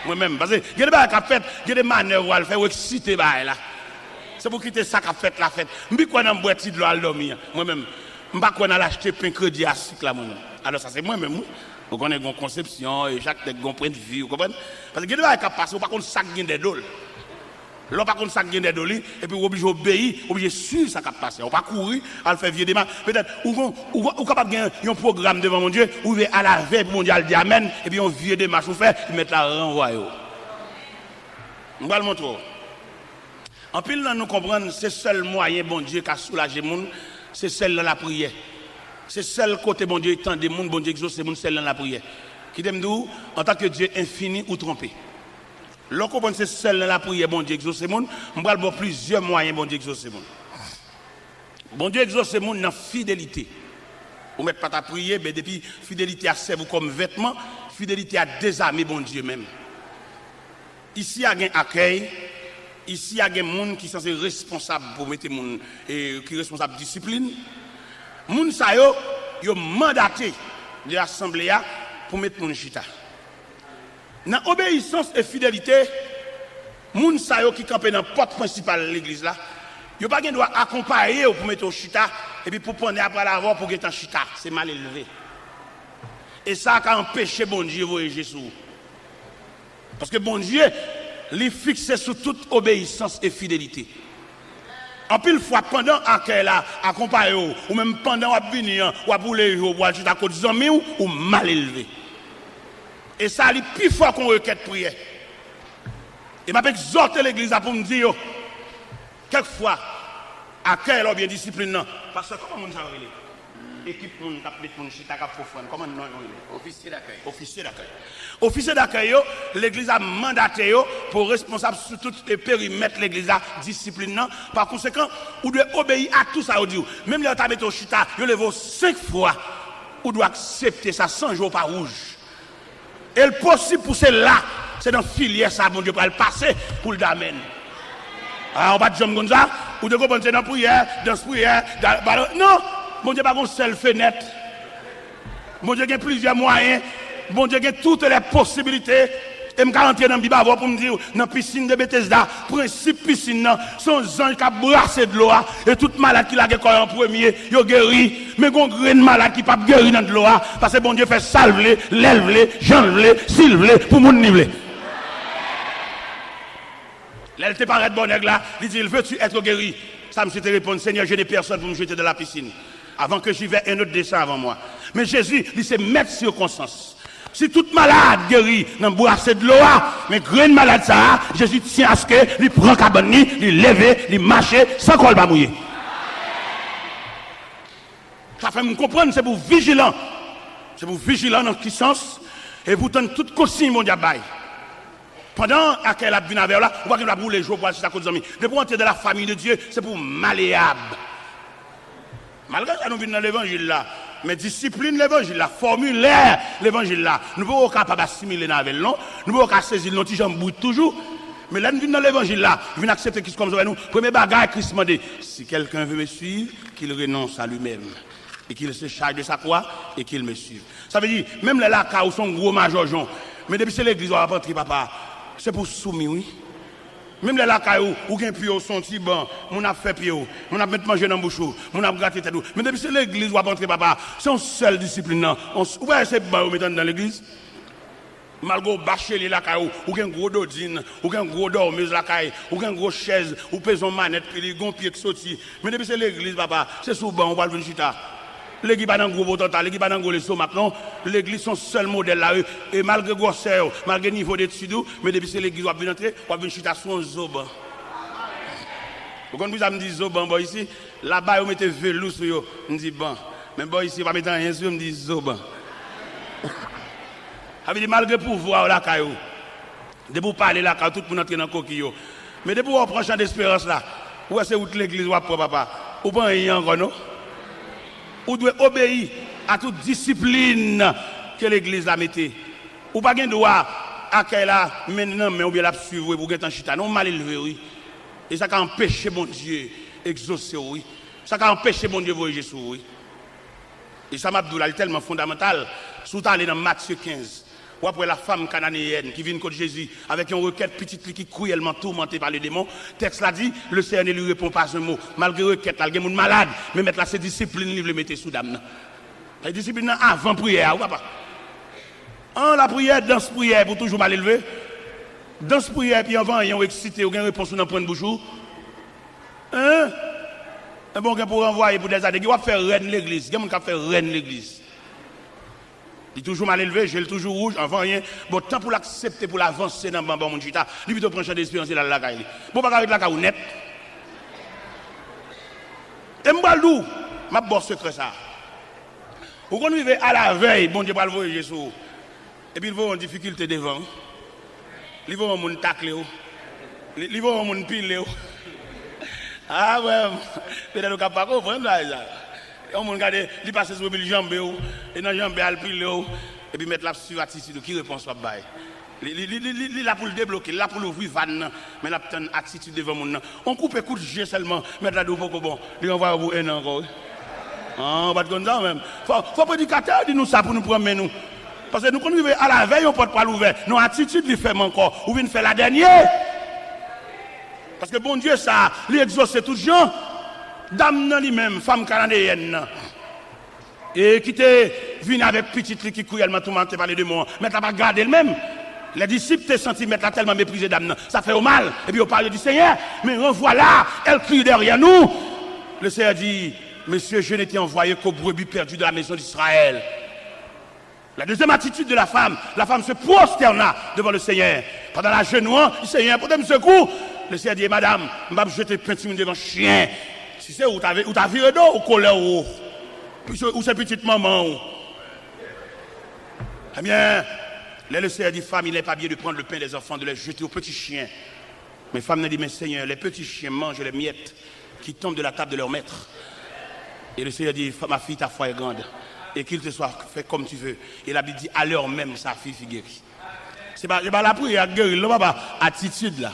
Mwen menm. Paske gen de bagay k ap fèt, gen de manèv w al fè, w eksite bagay la. Se pou kite sa k ap fèt la fèt. M pi kwè nan bwè ti dlo al dòmi an, mwen menm. M pa kwè nan al achte pen kredi a sik la, mwen menm. Alò, sa se mwen menm, wi. Ou konnen, gon konsepsyon, e chak nèg gon pwennvi, ou konprann? Paske gen de bagay k ap pase, ou pa konn sa k gen dèyè do l. Lè w pa konn sa k gen dèyè do li, epi w oblije obeyi, w oblije swiv sa k ap pase. Ou pa kouri, al fè vye demach. Petèt, ou gon, ou, ou kapab gen yon pwogram devan Bondye, ou rive alavèy pou Bondye al di amèn, epi yon vye demach ou fè, li mèt la ranvwaye w. M pral montre w. Anpil nan nou konprann se sèl mwayen Bondye ka soulaje moun, Se sèl nan lapriyè. Se sèl kote Bondye tande moun, Bondye egzose moun, sèl nan lapriyè. Kite m di w, antanke Dye enfini, ou twonpe. Lè w konprann se sèl nan lapriyè Bondye egzose moun, m pral ba w plizyè mwayen Bondye egzose moun. Bondye egzose moun nan fidelite. Ou mèt pa ta priye, men depi fidelite a sèvi w kòm vètman, fidelite a dezame Bondye menm. Isi a gen akèy, isi a gen moun ki sanse responsab pou mete moun, e, ki responsab disiplin. Moun sa yo, yo mandate de asanble a pou met moun chita. Nan obeyisans e fidelite, moun sa yo ki kanpe nan pòt prensipal legliz la, yo pa gen dwa akonpaye w pou mete w chita, epi pou panne apral avè w pou gentan chita. Se malelve. E sa ka anpeche Bondye voye je sou ou. Paske Bondye, li fikse sou tout obeyisans e fidelite. Anpil fwa, pandan akèy la akonpaye w, ou menm pandan w ap vini an, w ap woule je w pou al chita kot zanmi w, ou malelve. E sa li pi fò ke yon rekèt priyè. E m ap egzòte legliz la pou m di yo, kèk fwa, akèy la oubyen disiplin nan, pastè, kòman moun sa yo rele? Ekip moun k ap met moun chita, k ap fè ofrann, kòman non yo rele? Ofisye dakèy. Ofisye dakèy. Ofisye dakèy yo, legliz la mandate yo pou responsab sou tout, e, perimèt legliz la, disiplin nan. Pa konsekan, ou dwe obeyi a tou sa yo di w. Menm lè yo ta mete w chita, yo leve w senk fwa, ou dwe aksepte sa san je w pa wouj. E l posib pou se la, se nan filyè sa Bondye pral pase pou l damè n. A, ou pa t janm konn sa? Ou te konprann se nan priyè, dans priyè, da-, ba-, non! Bondye pa gon sèl fenèt. Bondye gen plizyè mwayen. Bondye gen toutes les possibilités. E m ka rantre nan Bib avè w pou m di w, nan pisin de Betesda, prensip pisin nan, se yon zanj k ap brase dlo a, e tout malad ki lage kò yo an premye, yo geri. Men gon grenn malad ki p ap geri nan dlo a, paske Bondye fè sa l vle, lè l vle, jan l vle, si l vle, pou moun li vle. Lè l te parèt bò nèg la, li di l, veux-tu être guéri? Sa misye te reponn, Seigneur, je n'ai personne pour me jeter dans la piscine. Avant que j'y vais, un autre descend avant moi. Men Jezi, li se mèt sikonstans. Si tout malad geri nan brase dlo a, men grenn malad sa a, Jezi tyen aske li pran kabann li, li leve, li mache, san kò l pa mouye. Sa fè m konprann se pou w vijilan. Se pou w vijilan nan ki sans? E pou w tann tout konsiy Bondye ap bay. Pandan akèy la ap vin avè w la, ou pa gen dwa pou woule je w pou al chita kot zanmi. Depi w antre dans la famille de Dieu, se pou w maleyab. Malgre sa, nou vin nan levanjil la, men disiplin levanjil la, fòmilè levanjil la, nou poko kapab asimile nan avè l non. Nou poko ka sezi l non, ti jan brit toujou. Men lè n vin nan levanjil la, vin aksepte Kris kòm sovè nou, premye bagay Kris mande, si quelqu'un veut me suivre, qu'il renonce à lui-même, et qu'il se charge de sa croix, et qu'il me suive. Sa vle di, menm lè lakay ou se yon gwo majòjon, men depi se legliz w ap antre, papa, se pou w soumi, wi. Menm lè lakay ou, ou gen pye w se yon ti ban, moun ap fè pye w, moun ap met manje nan bouch ou, moun ap grate tèt ou. Men depi se legliz w ap antre, papa, se yon sèl disiplin nan. On s-, ou pa wè se ban yo met anndan legliz? Malgre w bachelye lakay ou, ou gen gwo dodin, ou gen gwo dòmez lakay, ou gen gwo chèz, ou peze yon manèt, li gon pye k soti. Men depi se legliz, papa, se sou ban ou pral vin chita. Legliz pa nan gwo potanta, legliz pa nan gwo lestomak, non. Legliz se yon sèl modèl la, e, e malgre gwòsè w, malgre nivo detid ou, men depi se legliz w ap vin antre, w ap vin chita sou yon zo ban. Ou konn poukisa m di zo ban bò isi? Laba yo mete velou sou yo, m di ban. Men bò isi yo pa mete anyen sou yo, m di zo ban. Sa vle di malgre pouvwa w lakay ou, depi w pale lakay ou, tout moun antre nan koki yo. Men depi w wè w pran chan desperans la, ou wè se wout legliz w ap pran, papa. Ou pa anyen ankò non. Ou dwe obeyi a tout disiplin ke legliz la mete. Ou pa gen dwa akèy la men nan men w oubyen l ap swiv ou epi w gentan chita. Non, w malelve wi. E sa ka anpeche Bondye egzose w wi. Sa ka anpeche Bondye voye je sou ou wi. E sa m ap di w la, li tèlman fondamantal. Si w ta ale nan Matye kenz, w ap wè la femme cananéenne ki vin kot Jezi avèk yon rekèt pitit li ki kriyèlman toumante pa le démon. Tèks la di, le Seigneur ne lui répond pas un mot. Malgre rekèt la, l gen moun malad, men mèt la se disiplin li vle mete sou dam nan. Sa se disiplin nan avan priyè a, wi papa. An lapriyè, dans priyè pou toujou malelve. Dans priyè, epi anvan anyen, w eksite, w gen repons ou nan pwen bouch ou. Hein? Enben, w gen pou ranvwaye pou dèzane. Gen w ap fè rèn legliz. Gen moun k ap fè rèn legliz. Li toujou malelve, je l toujou wouj, anvan anyen. Bon, tan pou l aksepte pou l avanse nan ban, ban moun chita. Li pito pran chan desperans e l al lakay li. Bon, w pa ka ret lakay ou nèt. E m pral di w, M ap ba w sekrè sa. Ou konn rive alavèy Bondye pral voye je sou ou. Epi l voye yon difikilte devan ou. Li voye yon moun takle w. Li, li voye yon moun pile w. Ah, frè m, petèt ou ka pa konprann bagay sa. Yon moun gade, li pase sou epi l janbe w. E nan janbe a, l pile w. Epi mèt la ap swiv atitid ou. Ki repons w ap bay? Li, li, li, li, li, li la pou l debloke, li la pou l ouvri vàn nan, men l ap tann atitid devan moun nan. On koupe kout je sèlman, mèt la di w poko bon, li ranvwaye w pou en an ankò, wi. Ah, ou pa t konn sa ou menm? Fò, fò predikatè a di nou sa pou nou pran men nou. Paske nou konn rive alavèy yon pòt pral ouvè, non, atitid li fèmen ankò, ou vin fè ladènye. Paske Bondye sa, li egzose tout jan. Dam nan li menm, fanm kanadeyèn nan, e ki te vini avèk pitit li ki kriyèlman toumante pa ledemon an, mèt la pa gade l menm. Lè disip te santi mèt la tèlman meprize dam nan, sa fè yo mal, epi yo pare, yo di, Senyè, mais revoilà, elle crie derrière nous. Le Seigneur dit, Monsieur, je n'étais envoyé qu'aux brebis perdues de la maison d'Israël. La deuxième attitude de la femme, la femme se prosterna devant le Seigneur. Pandan l ajenou, Seignè, pote m sekou. Le Seigneur dit, Madam, m p ap jete pen timoun devan chen. Si se ou, ou ta, ou ta vire do, ou kolè ou. Ou se, ou se pitit manman ou. Ebyen, lè le Seigneur dit, Femme, il n'est pas bien de prendre le pain des enfants, de les jeter aux petits chiens. Men fanm nan di, Men Senyè, les petits chiens mangent les miettes qui tombent de la table de leur maître. Et le Seigneur dit, Ma fille, ta foi est grande, et qu'il te soit fait comme tu veux. Et la Bible dit, À l'heure même, sa fi fi geri. Se pa, se pa lapriyè k geri l non, papa. Atitid la,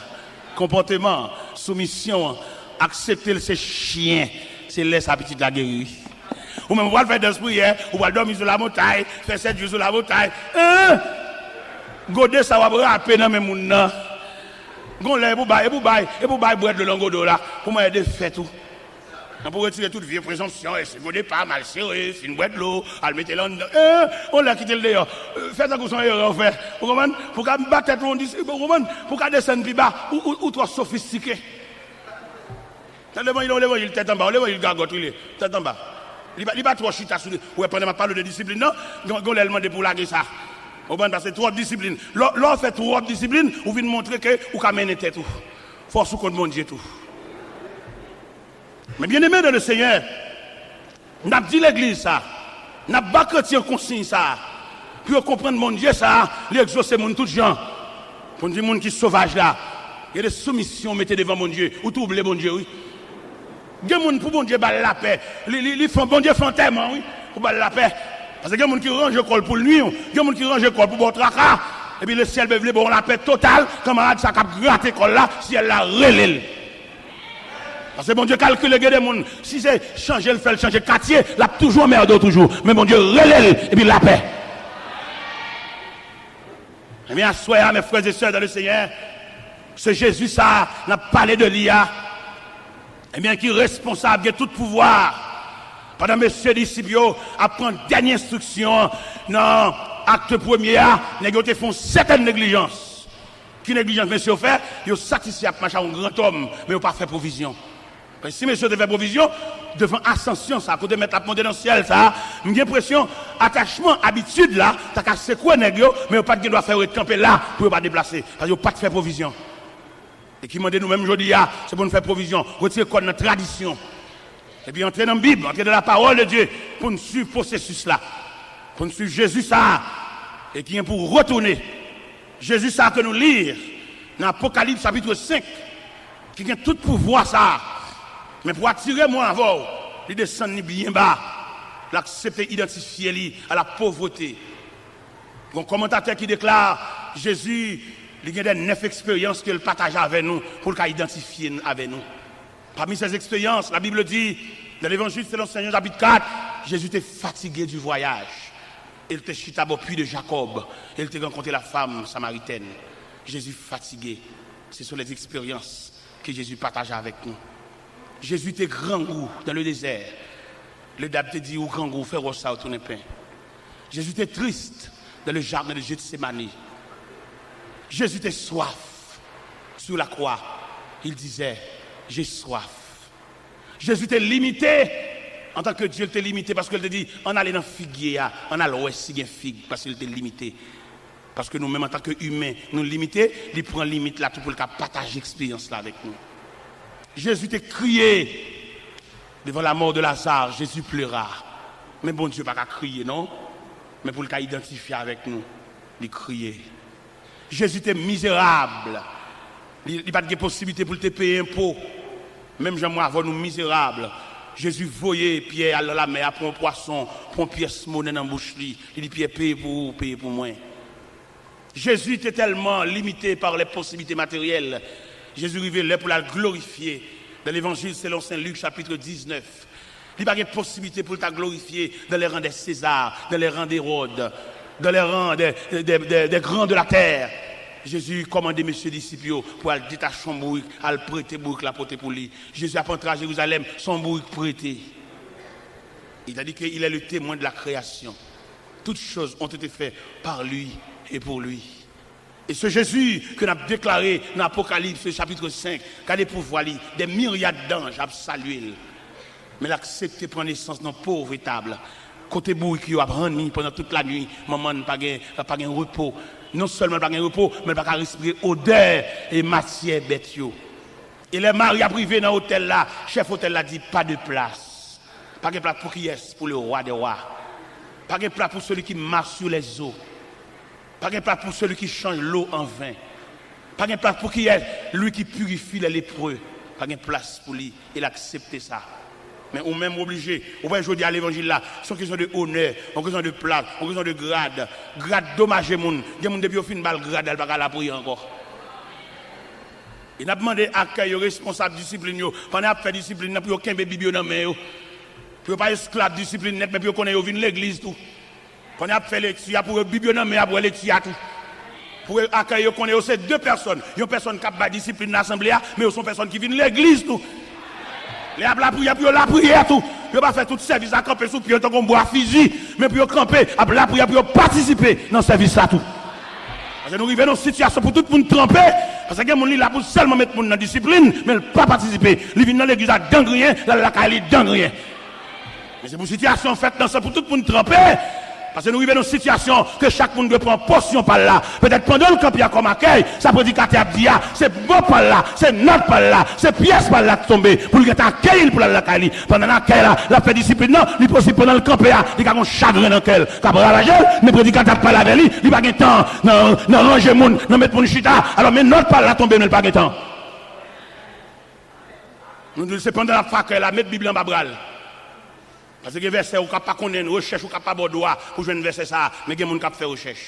konpòteman an, soumisyon an, aksepte l se chen, se lè sa pitit la geri, wi. Ou menm, ou pral fè dans priyè, ou pral dòmi sou lamontay, fè sèt jou sou lamontay. Hein? Gode sa w ap rape nan men moun nan. Gon lè, e pou bay, e pou bay, e pou bay bwè dlo nan gode w la, pou mwen ede fèt ou. Nan pou retire tout vye prezonpsyon, e se gode pa, mal sere, fin bwè dlo, al mete l anndan. Eh, on lè kite l deyò. Eh, fè tankou se yon erè w fè. Ou konprann? Pou ka bat tèt ou yon dis, ou konprann? Pou ka desann pi ba, ou, ou, ou twò sofistike. Nan levanjil, yon levanjil tèt anba, yon levanjil gagòt li ye, tèt anba. Li pa, li pa twò chita sou li. Ou wè, pandan m ap pale w de disiplin nan, gon, gon lè l mande pou w lage sa. Ou konprann? Paske twòp disiplin. Lè, lè w fè twòp disiplin, ou vin montre ke ou ka mennen tèt ou. Fòs ou kont Bondye tou. Men byeneme dan le Senyè, n ap di legliz sa, n ap ba kretyen konsiy sa, pou yo konprann Bondye sa, li egzose moun tout jan. Pou n di moun ki sovaj la, gen de soumisyon ou mete devan Bondye, ou twouble Bondye, wi. Gen moun pou Bondye ba l lapè, li, li, li fè, Bondye fè antèman, wi, pou ba l lapè. Paske gen moun ki ranje kò l pou l nwi w, gen moun ki ranje kò l pou ba w traka. Epi lesyèl vle ba w lapè total, kanmarad sa k ap grate kò l la, syèl la rele l. Paske Bondye kalkile gen de moun, si se chanje l fè l chanje katye, l ap toujou anmède w toujou. Men Bondye rele l, epi lapè. Ebyen, aswè a, mes frères et sœurs dans le Seigneur, se Jezi sa a n ap pale de li a, ebyen, ki responsab, gen tout pouvwa. Pandan mesye disip yo ap pran dènye enstriksyon nan Akte premye a, nèg yo te fè yon sètèn neglijans. Ki neglijans mesye yo fè? Yo satisfè ak mache a yon grantòm, men yo pa fè pwovizyon. Paske si mesye yo te fè pwovizyon, devan asansyon sa, kote mèt la ap monte nan syèl sa, m gen enpresyon atachman, abitid la, ta ka sekwe nèg yo, men yo pa t gen dwa fè yo ret kanpe la pou yo pa deplase, paske yo pa t fè pwovizyon. E ki mande nou menm jodi a, se pou n fè pwovizyon, retire kò n nan tradisyon. Epi antre nan Bib, antre nan la parole de Dieu, pou n swiv pwosesis la. Pou n swiv Jezi sa a, e ki gen pou retounen. Jezi sa a ke nou li nan Apokalips chapit senk, ki gen tout pouvwa sa a. Men pou atire mwen avè w, li desann li byen ba. L aksepte idantifye li a la pauvreté. Gon kòmantatè ki deklare, Jezi, li gen de nèf eksperyans ke l pataje avè nou, pou l ka idantifye n avè nou. Parmi ces expériences, la Bible dit, dans l'Évangile selon Saint Jean chapitre quatre, Jésus était fatigué du voyage. Il était chita bò puits de Jacob. Il était rencontré la femme samaritaine. Jésus fatigué. Ce sont les expériences que Jésus partage avec nous. Jezi te grangou dans le désert. Ledam te di, ou grangou, fè wòch sa yo tounen pen. Jezi te triste dans le jardin de Gethsemane. Jezi te swaf sur la croix. Il disait, j'ai soif. Jezi te limite. Antanke Dye, li te limite paske li te di, ann ale nan figye a, ann al wè si gen fig, paske li te limite. Paske nou menm, antanke imen, nou limite, li pran limit la tou pou l ka pataje eksperyans la avèk nou. Jezi te kriye. Devant la mort de Lazare, Jésus pleura. Men Bondye pa ka kriye, non. Men pou l ka idantifye avèk nou, li kriye. Jezi te mizerab. Li, li pa t gen posiblite pou l te peye enpo. Menm jan mwen avè w nou mizerab. Jezi voye Pyè al nan lamè a, pran yon pwason, pran yon pyès monè nan bouch li. Li di, Pyè, peye pou ou, peye pou mwen. Jezi te tèlman limite pa lè posiblite materyèl. Jezi rive lè pou l al glorifye. Dans l'Évangile selon Saint Luc, chapitre diznèf, li pa gen posiblite pou l ta glorifye dans les rangs des César, dans les rangs d'Hérode, dans les rangs des, des, des, des grands de la terre. Jezi kòmande mesye disip yo pou al detache yon bourik, al prete bourik la pote pou li. Jezi ap antre a Jerizalèm, se yon bourik prete. Li ta di ke il est le témoin de la création. Toutes choses ont été faites par lui et pour lui. E se Jezi ke n ap deklare nan Apokalips chapit senk, gade pouvwa li, des myriades d'anges ap salye l. Men l aksepte pran nesans nan pov etab, kote bourik yo ap ranni pandan tout lanwit, manman n pa gen, pa gen repo. Non sèlman l pa gen repo, men l pa ka respire odè e matyè bèt yo. E lè Mari ap rive nan otèl la, chèf otèl la di, pas de place. Pa gen plas pou kiyès? Pour le roi des rois. Pa gen plas pou celui qui marche sur les eaux. Pa gen plas pou celui qui change l'eau en vin. Pa gen plas pou kiyès? Lui qui purifie les lépreux. Pa gen plas pou li. E l aksepte sa. Men ou menm ou oblije. Ou wè jodi a levanjil la, se yon kesyon de onè, yon kesyon de plas, yon kesyon de grad. Grad domaje moun. Gen moun depi yo fin ba l grad la, l pa ka al lapriyè ankò. E n ap mande akèy yo, responsab disiplin yo, pandan y ap fè disiplin nan, pou yo kenbe Bib yo nan men yo. Pou yo pa esklav disiplin nèt, men pou yo konnen yo vin legliz tou. Pandan y ap fè lekti a, pou yo Bib yo nan men y ap wè lekti a tou. Pou akèy yo konnen yo se de pèsòn. Yon pèsòn k ap bay disiplin nan asanble a, men yo se yon pèsòn ki vin legliz tou. Lè y ap lapriyè, pou yo lapriyè tou. Pou yo pa fè tout sèvis la kanpe sou pye yo tankou yon bwa fizi, men pou yo kanpe, ap lapriyè, pou yo patisipe nan sèvis la tou. Paske nou rive nan yon sitiyasyon pou tout moun tranpe. Paske gen moun li la pou sèlman met moun nan disiplin, men l pa patisipe. Li vin nan legliz la dangriyen, l al lakay li dangriyen. Men se pou sitiyasyon fèt nan sa pou tout moun tranpe. Paske nou rive nan yon sitiyasyon ke chak moun dwe pran pòsyon pa l la. Petèt pandan l kanpe a kòm akèy, sa predikatè ap di a, se mo pa l la, se nòt pa l la, se pyès pa l la k tonbe pou l gentan akeyi l pou l al lakay li. Pandan l akèy la, l ap fè disiplin nan, li posib pandan l kanpe a, li ka gen yon chagren nan kè l k ap ravaje l, men predikatè ap pale avè li, li pa gen tan nan, nan ranje moun, nan met moun chita. Alò, men nòt pa l la tonbe, men l pa gen tan. Nou di l se pandan l ap fè akèy la, met Bib la anba bra l. Paske gen vèsè ou ka pa konnen, rechèch ou ka pa ba w dwa pou jwenn vèsè sa a, men gen moun k ap fè rechèch.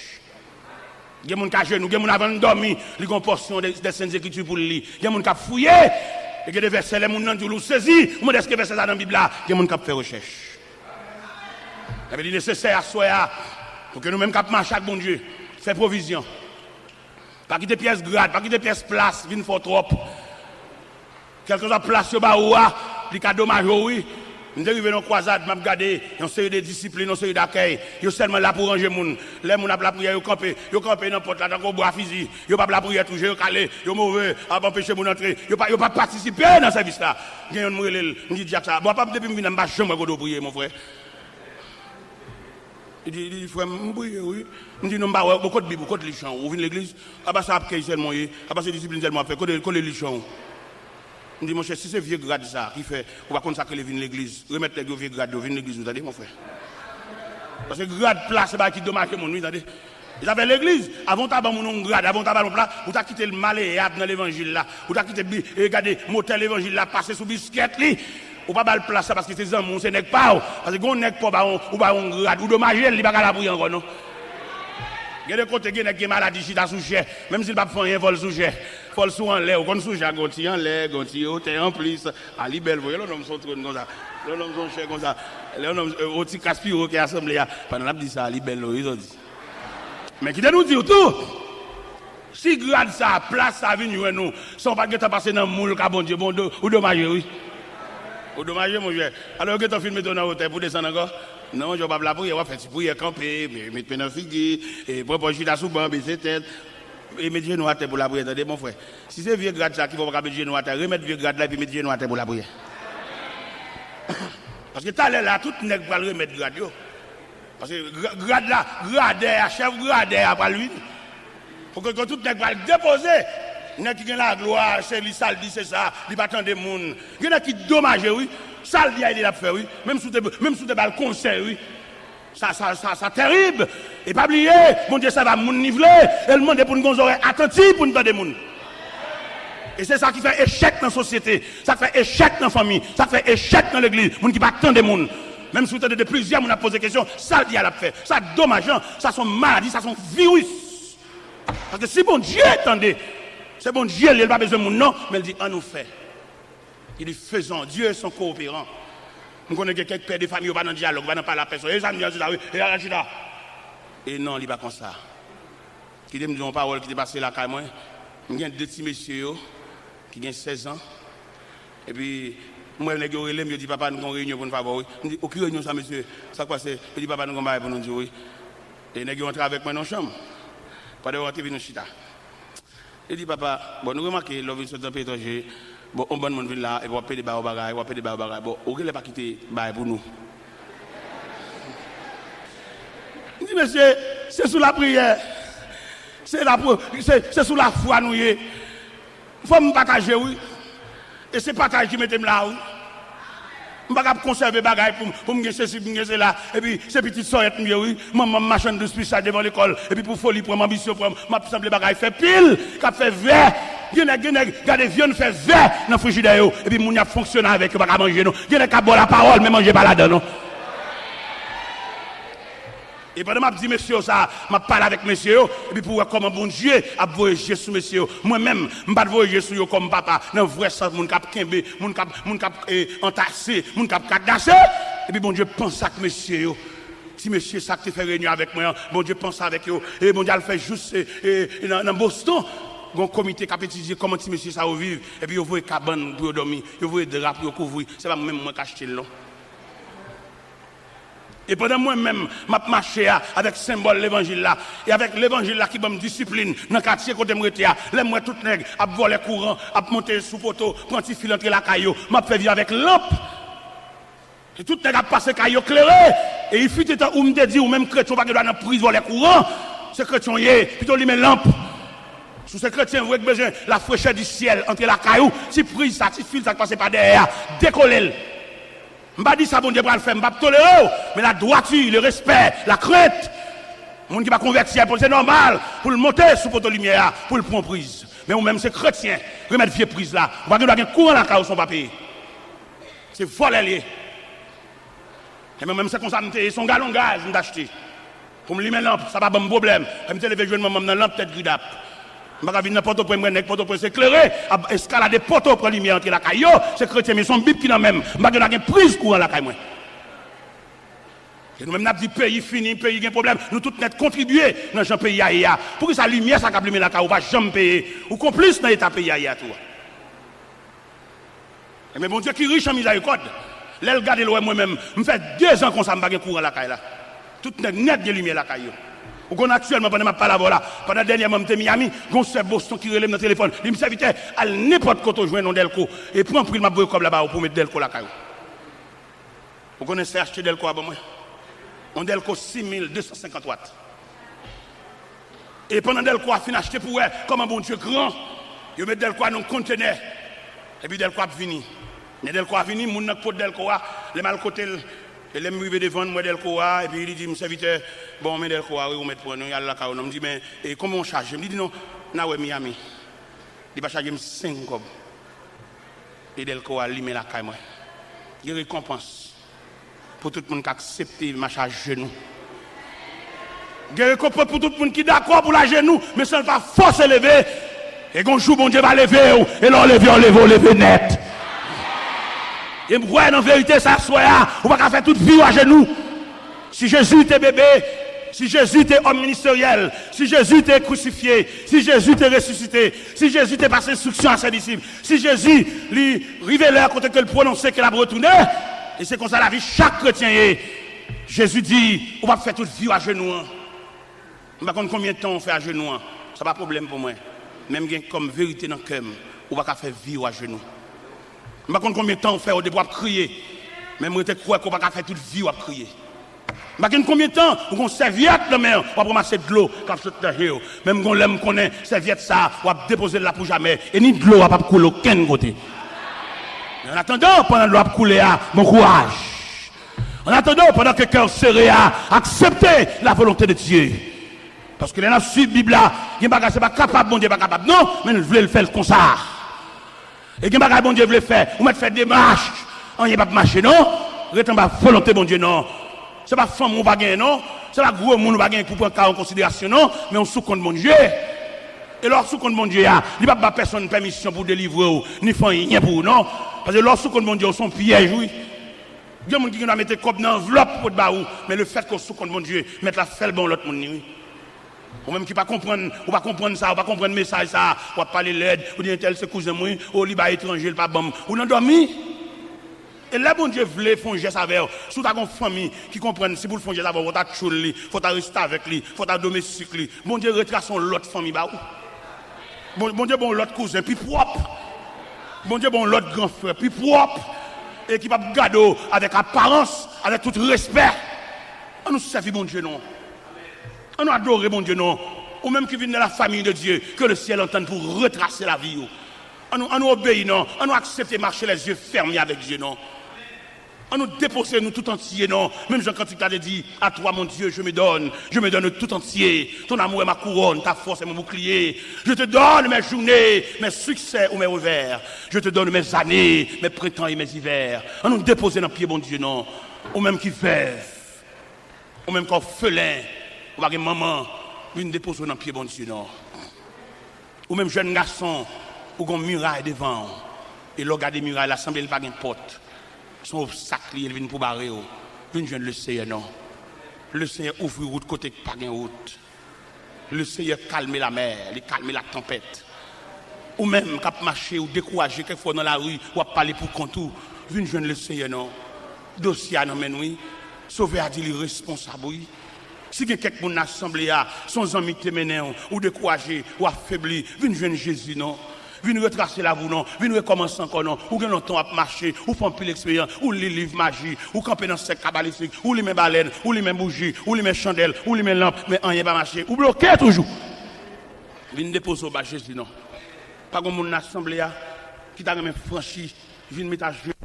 Gen moun k ajenou, gen moun avan l dòmi, li gen yon pòsyon de, de Sent Ekriti pou l li. Gen moun k ap fouye, e gen de vèsè, lè moun nan di w, ou sezi, ou mande èske vèsè sa nan Bib la, gen moun k ap fè rechèch. Sa vle di nesesè aswè a, pou ke nou menm k ap mache ak Bondye, fè pwovizyon. Pa kite pyès grad, pa kite pyès plas vin fè w twòp. Kèlkeswa plas yo ba ou a, li ka domaje w, wi. M te rive nan yon kwazad, m ap gade yon seri de disiplin, yon seri dakèy. Yo sèlman la pou ranje moun. Lè moun ap lapriyè, yo kanpe. Yo kanpe nan pòt la tankou bwa fizi. Yo p ap lapriyè tou, je yo kale, yo move, ap anpeche moun antre. Yo pa, yo pa patisipe nan sèvis la. Gen youn m rele l, m di, dyak sa, bon, apa depi m vin la, m pa janm wè kote w priye, mon frè. Li di, li di, frè m, m priye, wi. M di, non, m pa wè, bon, kot Bib ou, kot li chan ou, ou vin legliz? Apa se akèy sèlman w ye, apa se disiplin sèlman w ap fè, kote, kote li chan ou? M di, monchè, si se vye grad sa ki fè ou pa konn sa k rele vin legliz, remèt nèg yo vye grad yo, vin legliz nou, tande, mon frè. Paske grad, plas, se bagay ki domaje moun, wi, tande. E zafè legliz, avan w ta ban moun yon grad, avan w ta ba l yon plas, ou ta kite l maleyab nan levanjil la, ou ta kite bi-, e gade, motè levanjil la pase sou biskèt li. Ou pa ba l plas la paske se zanmi w, se nèg pa w. Paske gen yon nèg pa w ba yon, ou ba yon grad, ou domaje l, li pa ka lapriyè ankò non. Gen de kote, gen nèg gen maladi chita sou chè. Menm si l p ap fè anyen, fò l sou chè. Fò l sou anlè, ou konn sou chè a, gen yon ti anlè, gen yon ti otè anplis. A, li bèl vre, lè yon nonm sou yon twòn konsa. Lè yon nonm sou yon chè konsa. Lè yon nonm, e, yon ti kras piwo ki asanble a. Pandan l ap di sa, li bèl non, wi, sa w di. Men kite nou di w tou, si grad sa, plas sa vin jwenn ou, san w pa t gentan pase nan moul ka Bondye, bon, do-, ou domaje, wi. Ou domaje, monchè. Alò, yo gentan fin mete w nan otè pou desann ankò. Non, monchè, w p ap lapriyè, w ap fè ti priyè, kanpe, met men nan figi, e pran pòz chita sou ban, bese tèt, e met jenou atè pou lapriyè, tande, mon frè. Si se vye grad sa ki fè w pa ka met jenou atè, remèt vye grad la epi met jenou atè pou lapriyè. Paske talè la, tout nèg pral remèt grad yo. Paske gra-, grad la, gradè a, chèf gradè a pral vini. Pou ke, ke tout nèg pral depoze. Nèg ki gen laglwa, se li sa l di, se sa, li pa tande moun. Gen nèg ki domaje, wi. Sa l di a, li ap fè, wi. Menm si w te, menm si w te ba l konsèy, wi. Sa, sa, sa, sa terib. E pa bliye, Bondye sèvi a moun li vle, e l mande pou n gen zòrèy atanti pou n tande moun. E se sa ki fè echèk nan sosyete, sa k fè echèk nan fanmi, sa k fè echèk nan legliz, moun ki pa tande moun. Menm si w tande de plizyè moun ap poze kesyon, sa l di a l ap fè. Sa domajan, sa se yon maladi, sa se yon viris. Paske si Bondye tande, se Bondye li, li pa bezwen moun non, men l di, "Ann nou fè." Li di, "Faisons, Dieu est un coopérant." M konnen gen kèk pè de fanmi, yo pa nan dyalòg, yo pa nan pale a pèsòn. E sa m di a, se sa, wi. E ala chita. E non, li pa konsa. Kite m di yon pawòl ki te pase lakay mwen. M gen de ti mesye yo, ki gen sèz an. Epi, m wè nèg yo rele m, yo di, "Papa, nou gen yon reyinyon pou n fè avè w, wi." M di, "O, ki reyinyon sa, mesye? Sa k pase?" Yo di, "Papa, nou gen yon bagay pou nou di w, wi." E nèg yo antre avèk mwen nan chanm. Pandan yo antre, epi nou chita. Li di, "Papa, bon, nou remake, lè w vin sot nan peyi etranje, bon, yon bann moun vin la, epi w ap pede ba yo bagay, w ap pede ba yo bagay. Bon, ou genlè pa kite bagay pou nou." M di, "Mesye, se sou lapriyè, se lapri-, se, se sou lafwa nou ye. Fò m pataje, wi. E se pataj ki mete m la, wi." M pa ka ap konsève bagay pou m, pou m gen sesi, pou m gen sela. Epi, se pitit sòyèt m ye, wi. Manman m machann dous pistach devan lekòl. Epi pou foli pran m, anbisyon pran m, m ap sanble bagay fè pil, k ap fè vè. Gen nèg, gen nèg, gade vyann fè vè nan frijidè yo. Epi moun y ap fonksyone avèk yo pa ka manje, non. Gen nèg k ap ba w lapawòl, men manje pa ladan, non. E pandan m ap di mesye yo sa, m ap pale avèk mesye yo, epi pou w wè kòman Bondye ap voye je sou mesye yo. Mwen menm, m pa t voye je sou yo kòm papa, nan vrè sans moun k ap kenbe, moun k ap, moun k ap, eh, antase, moun k ap kadase. Epi Bondye panse ak mesye yo. Ti mesye sa k te fè reyinyon avèk mwen an, Bondye panse avèk yo. E Bondye al fè jous, eh, eh, nan, nan Boston. Gon komite k ap etidye kòman ti mesye sa yo viv. Epi yo voye kabann pou yo dòmi, yo voye dra pou yo kouvri. Se pa mwen menm mwen k achte l, non. E pandan mwen menm, m ap mache a, avèk senbòl levanjil la, e avèk levanjil la ki ban m disiplin nan katye kote m rete a, lè m wè tout nèg ap vòlè kouran, ap monte sou poto, pran ti fil antre lakay yo, m ap fè viv avèk lanp. E tout nèg ap pase kay yo klere. E il fut un temps où m te di, ou menm kretyen, ou pa gen dwa nan priz vòlè kouran. Se kretyen w ye, pito w limen lanp. Si w se kretyen vre k bezwen la fraîcheur du ciel antre lakay ou, ti priz sa, ti fil sa k pase pa dèyè a, dekole l. M pa di sa Bondye pral fè, m p ap tolere w, men la dwati, le respè, la krent. Moun ki pa konvèti a, pou l se nòmal pou l monte sou poto limyè a, pou l pran priz. Men ou menm se kretyen, remèt vye priz la. Ou pa gen dwa gen kouran lakay ou san w pa peye. Se vòlè l ye. E mwen menm se konsa m te ye, se yon galon gaz m t achte. Pou m limen lanp, sa pa ban m pwoblèm. Lè m te leve jwenn manman m nan lanp tèt gridap. M pa ka vin nan Pòtoprens, m wè nèg Pòtoprens eklere, ap eskalade poto pran limyè antre lakay yo. Se kretyen m ye, se yon bib ki nan men m. M pa gen dwa gen priz kouran lakay mwen. E nou menm n ap di peyi fini, peyi gen pwoblèm. Nou tout nèt kontribye nan jan peyi a ye a. Poukisa limyè sa k ap limen lakay ou pa janm peye? Ou konplis nan eta peyi a ye a tou. Ebyen, Bondye ki rich an mizerikòd, lè l gade l wè mwen menm, m fè dezan konsa m pa gen kouran lakay la. Tout nèg nèt gen limyè lakay yo. Ou konn aktyèlman, pandan m ap pale avè w la, pandan dènyèman m te Miami, gon sè Boston ki rele m nan telefòn. Li di m, "Sèvitè, al nenpòt kote w jwenn yon dèlko, e pran pri l, m ap voye kòb la ba ou pou w met dèlko lakay ou." Ou konnen sè achte dèlko a ban mwen? Yon dèlko sis mil de san senkant wat. E pandan dèlko a fin achte, pou wè kòman Bondye gran, yo met dèlko a nan yon kontenè. Epi dèlko a ap vini. Lè dèlko a vini, moun nan k pot dèlko a, lè m al kote l, e lè m rive devan l, m wè dèlko a, epi li di m, "Sèvitè, bon, men dèlko a, wi, ou mèt pran, nou y al lakay ou non." M di, "Men, e konbyen w chaje m?" Li di, "Non, n a wè Miami." Li pa chaje m senk kòb. E dèlko a limen lakay mwen. Gen rekonpans pou tout moun k aksepte mache ajenou. Gen rekonpans pou tout moun ki dakò pou l ajenou, men san l pa fòse leve. E gon jou Bondye va leve w, e lè w leve, w leve, w leve nèt. E m kwè nan verite sa aswè a, ou pa ka fè tout vi w ajenou. Si Jezi te bebe, si Jezi te òm ministeryèl, si Jezi te krisifye, si Jezi te resisite, si Jezi te pase enstriksyon a sè disip, si Jezi, li rive lè kote ke l pwononse ke l ap retounen, e se konsa lavi chak kretyen ye. Jezi di, ou p ap fè tout vi w ajenou an. M pa konn konbyen tan w fè ajenou an. Sa pa pwoblèm pou mwen. Men m gen kòm verite nan kè m, ou pa ka fè vi w ajenou. M pa konn konbyen tan w fè depi w ap kriye. Men m rete kwè ke w pa ka fè tout vi w ap kriye. M pa konn konbyen tan ou gon sèvyèt nan men w, w ap ranmase dlo k ap sot nan je w. Men m gon lè m konnen sèvyèt sa a, w ap depoze l la pou jamè. E ni dlo a p ap koule okenn kote. An atandan, pandan dlo ap koule a, bon kouraj. An atandan, pandan ke kè w sere a, aksepte la volonte de Dye. Paske lè n ap swiv Bib la, gen bagay se pa kapab Bondye pa kapab non, men l vle l fè l konsa. E gen bagay Bondye vle fè, ou mèt fè demach, anyen p ap mache non. Ret anba volonte Bondye non. Se pa fanm ou pa genyen non. Se pa gwo moun ou pa genyen pou pran ka an konsiderasyon non, men ou sou kont Bondye. E lè w sou kont Bondye a, li p ap ba pèsonn pèmisyon pou delivre w, ni fè anyen pou ou non. Paske lè w sou kont Bondye, ou se yon pyèj wi. Gen moun ki gendwa mete kòb nan anvlòp pou pot ba ou, men lefètke w sou kont Bondye, mèt la fè l ban yon lòt moun li wi. Ou menm ki pa konprann, ou pa konprann sa, ou pa konprann mesaj sa, w ap pale lèd, ou di entèl se kouzen m wi, o li bay etranje, l pa ban m. Ou nan dòmi? E lè Bondye vle fè yon jès avè w, si w ta gen yon fanmi ki konprann, si pou l fè yon jès avè w, fò w ta tchoul li, fò w ta restavèk li, fò w ta domestik li, Bondye retrase yon lòt fanmi ba ou. Bon, Bondye ba w yon lòt kouzen pi pwòp. Bondye ba w yon lòt gran frè pi pwòp e ki p ap gade w avèk aparans, avèk tout respè. An nou sèvi Bondye non. An nou adore Bondye non. Ou menm ki vin nan la famille de Dieu, que le ciel entende pou retrase lavi w. An nou, an nou obeyi non. An nou aksepte mache les yeux fermés avec Dieu non. An nou depoze nou tout antye non. Menm jan kantik la te di, à toi mon Dieu je me donne, je me donne tout entier. Ton amour est ma couronne, ta force est mon bouclier. Je te donne mes journées, mes succès ou mes revers. Je te donne mes années, mes printemps et mes hivers. An nou depoze nan pye Bondye non. Ou menm ki vèv, ou menm ki òfelen, ou pa gen manman, vin depoze w nan pye Bondye non. Ou menm jèn gason, ou gon miray devan w. E lè w gade miray la, sanble li pa gen pòt. Se yon obstak li ye, li vin pou bare w. Vin jwenn Leseyè non. Leseyè ouvri wout kote k pa gen wout. Leseyè kalme lamè, li kalme latanpèt. Ou menm k ap mache, ou dekouraje, kèk fwa w nan lari, w ap pale pou kont ou. Vin jwenn Leseyè non. Dosye a nan men n wi. Sovè a di li responsab wi. Si gen kèk moun nan asanble a, se yon zanmi ki te mennen w, ou dekouraje, ou afebli, vin jwenn Jezi non. Vin retrase lavi w non, vin rekòmanse ankò non. Ou gen lontan w ap mache, ou fè anpil eksperyans, ou li liv maji, ou kanpe nan sèk kabalistik, ou limen balèn, ou limen bouji, ou limen chandèl, ou limen lanp, men anyen pa mache. Ou bloke toujou. Vin depoze w ba Jezi non. Pa gen moun nan asanble a ki ta renmen franchi, vin met ajenou.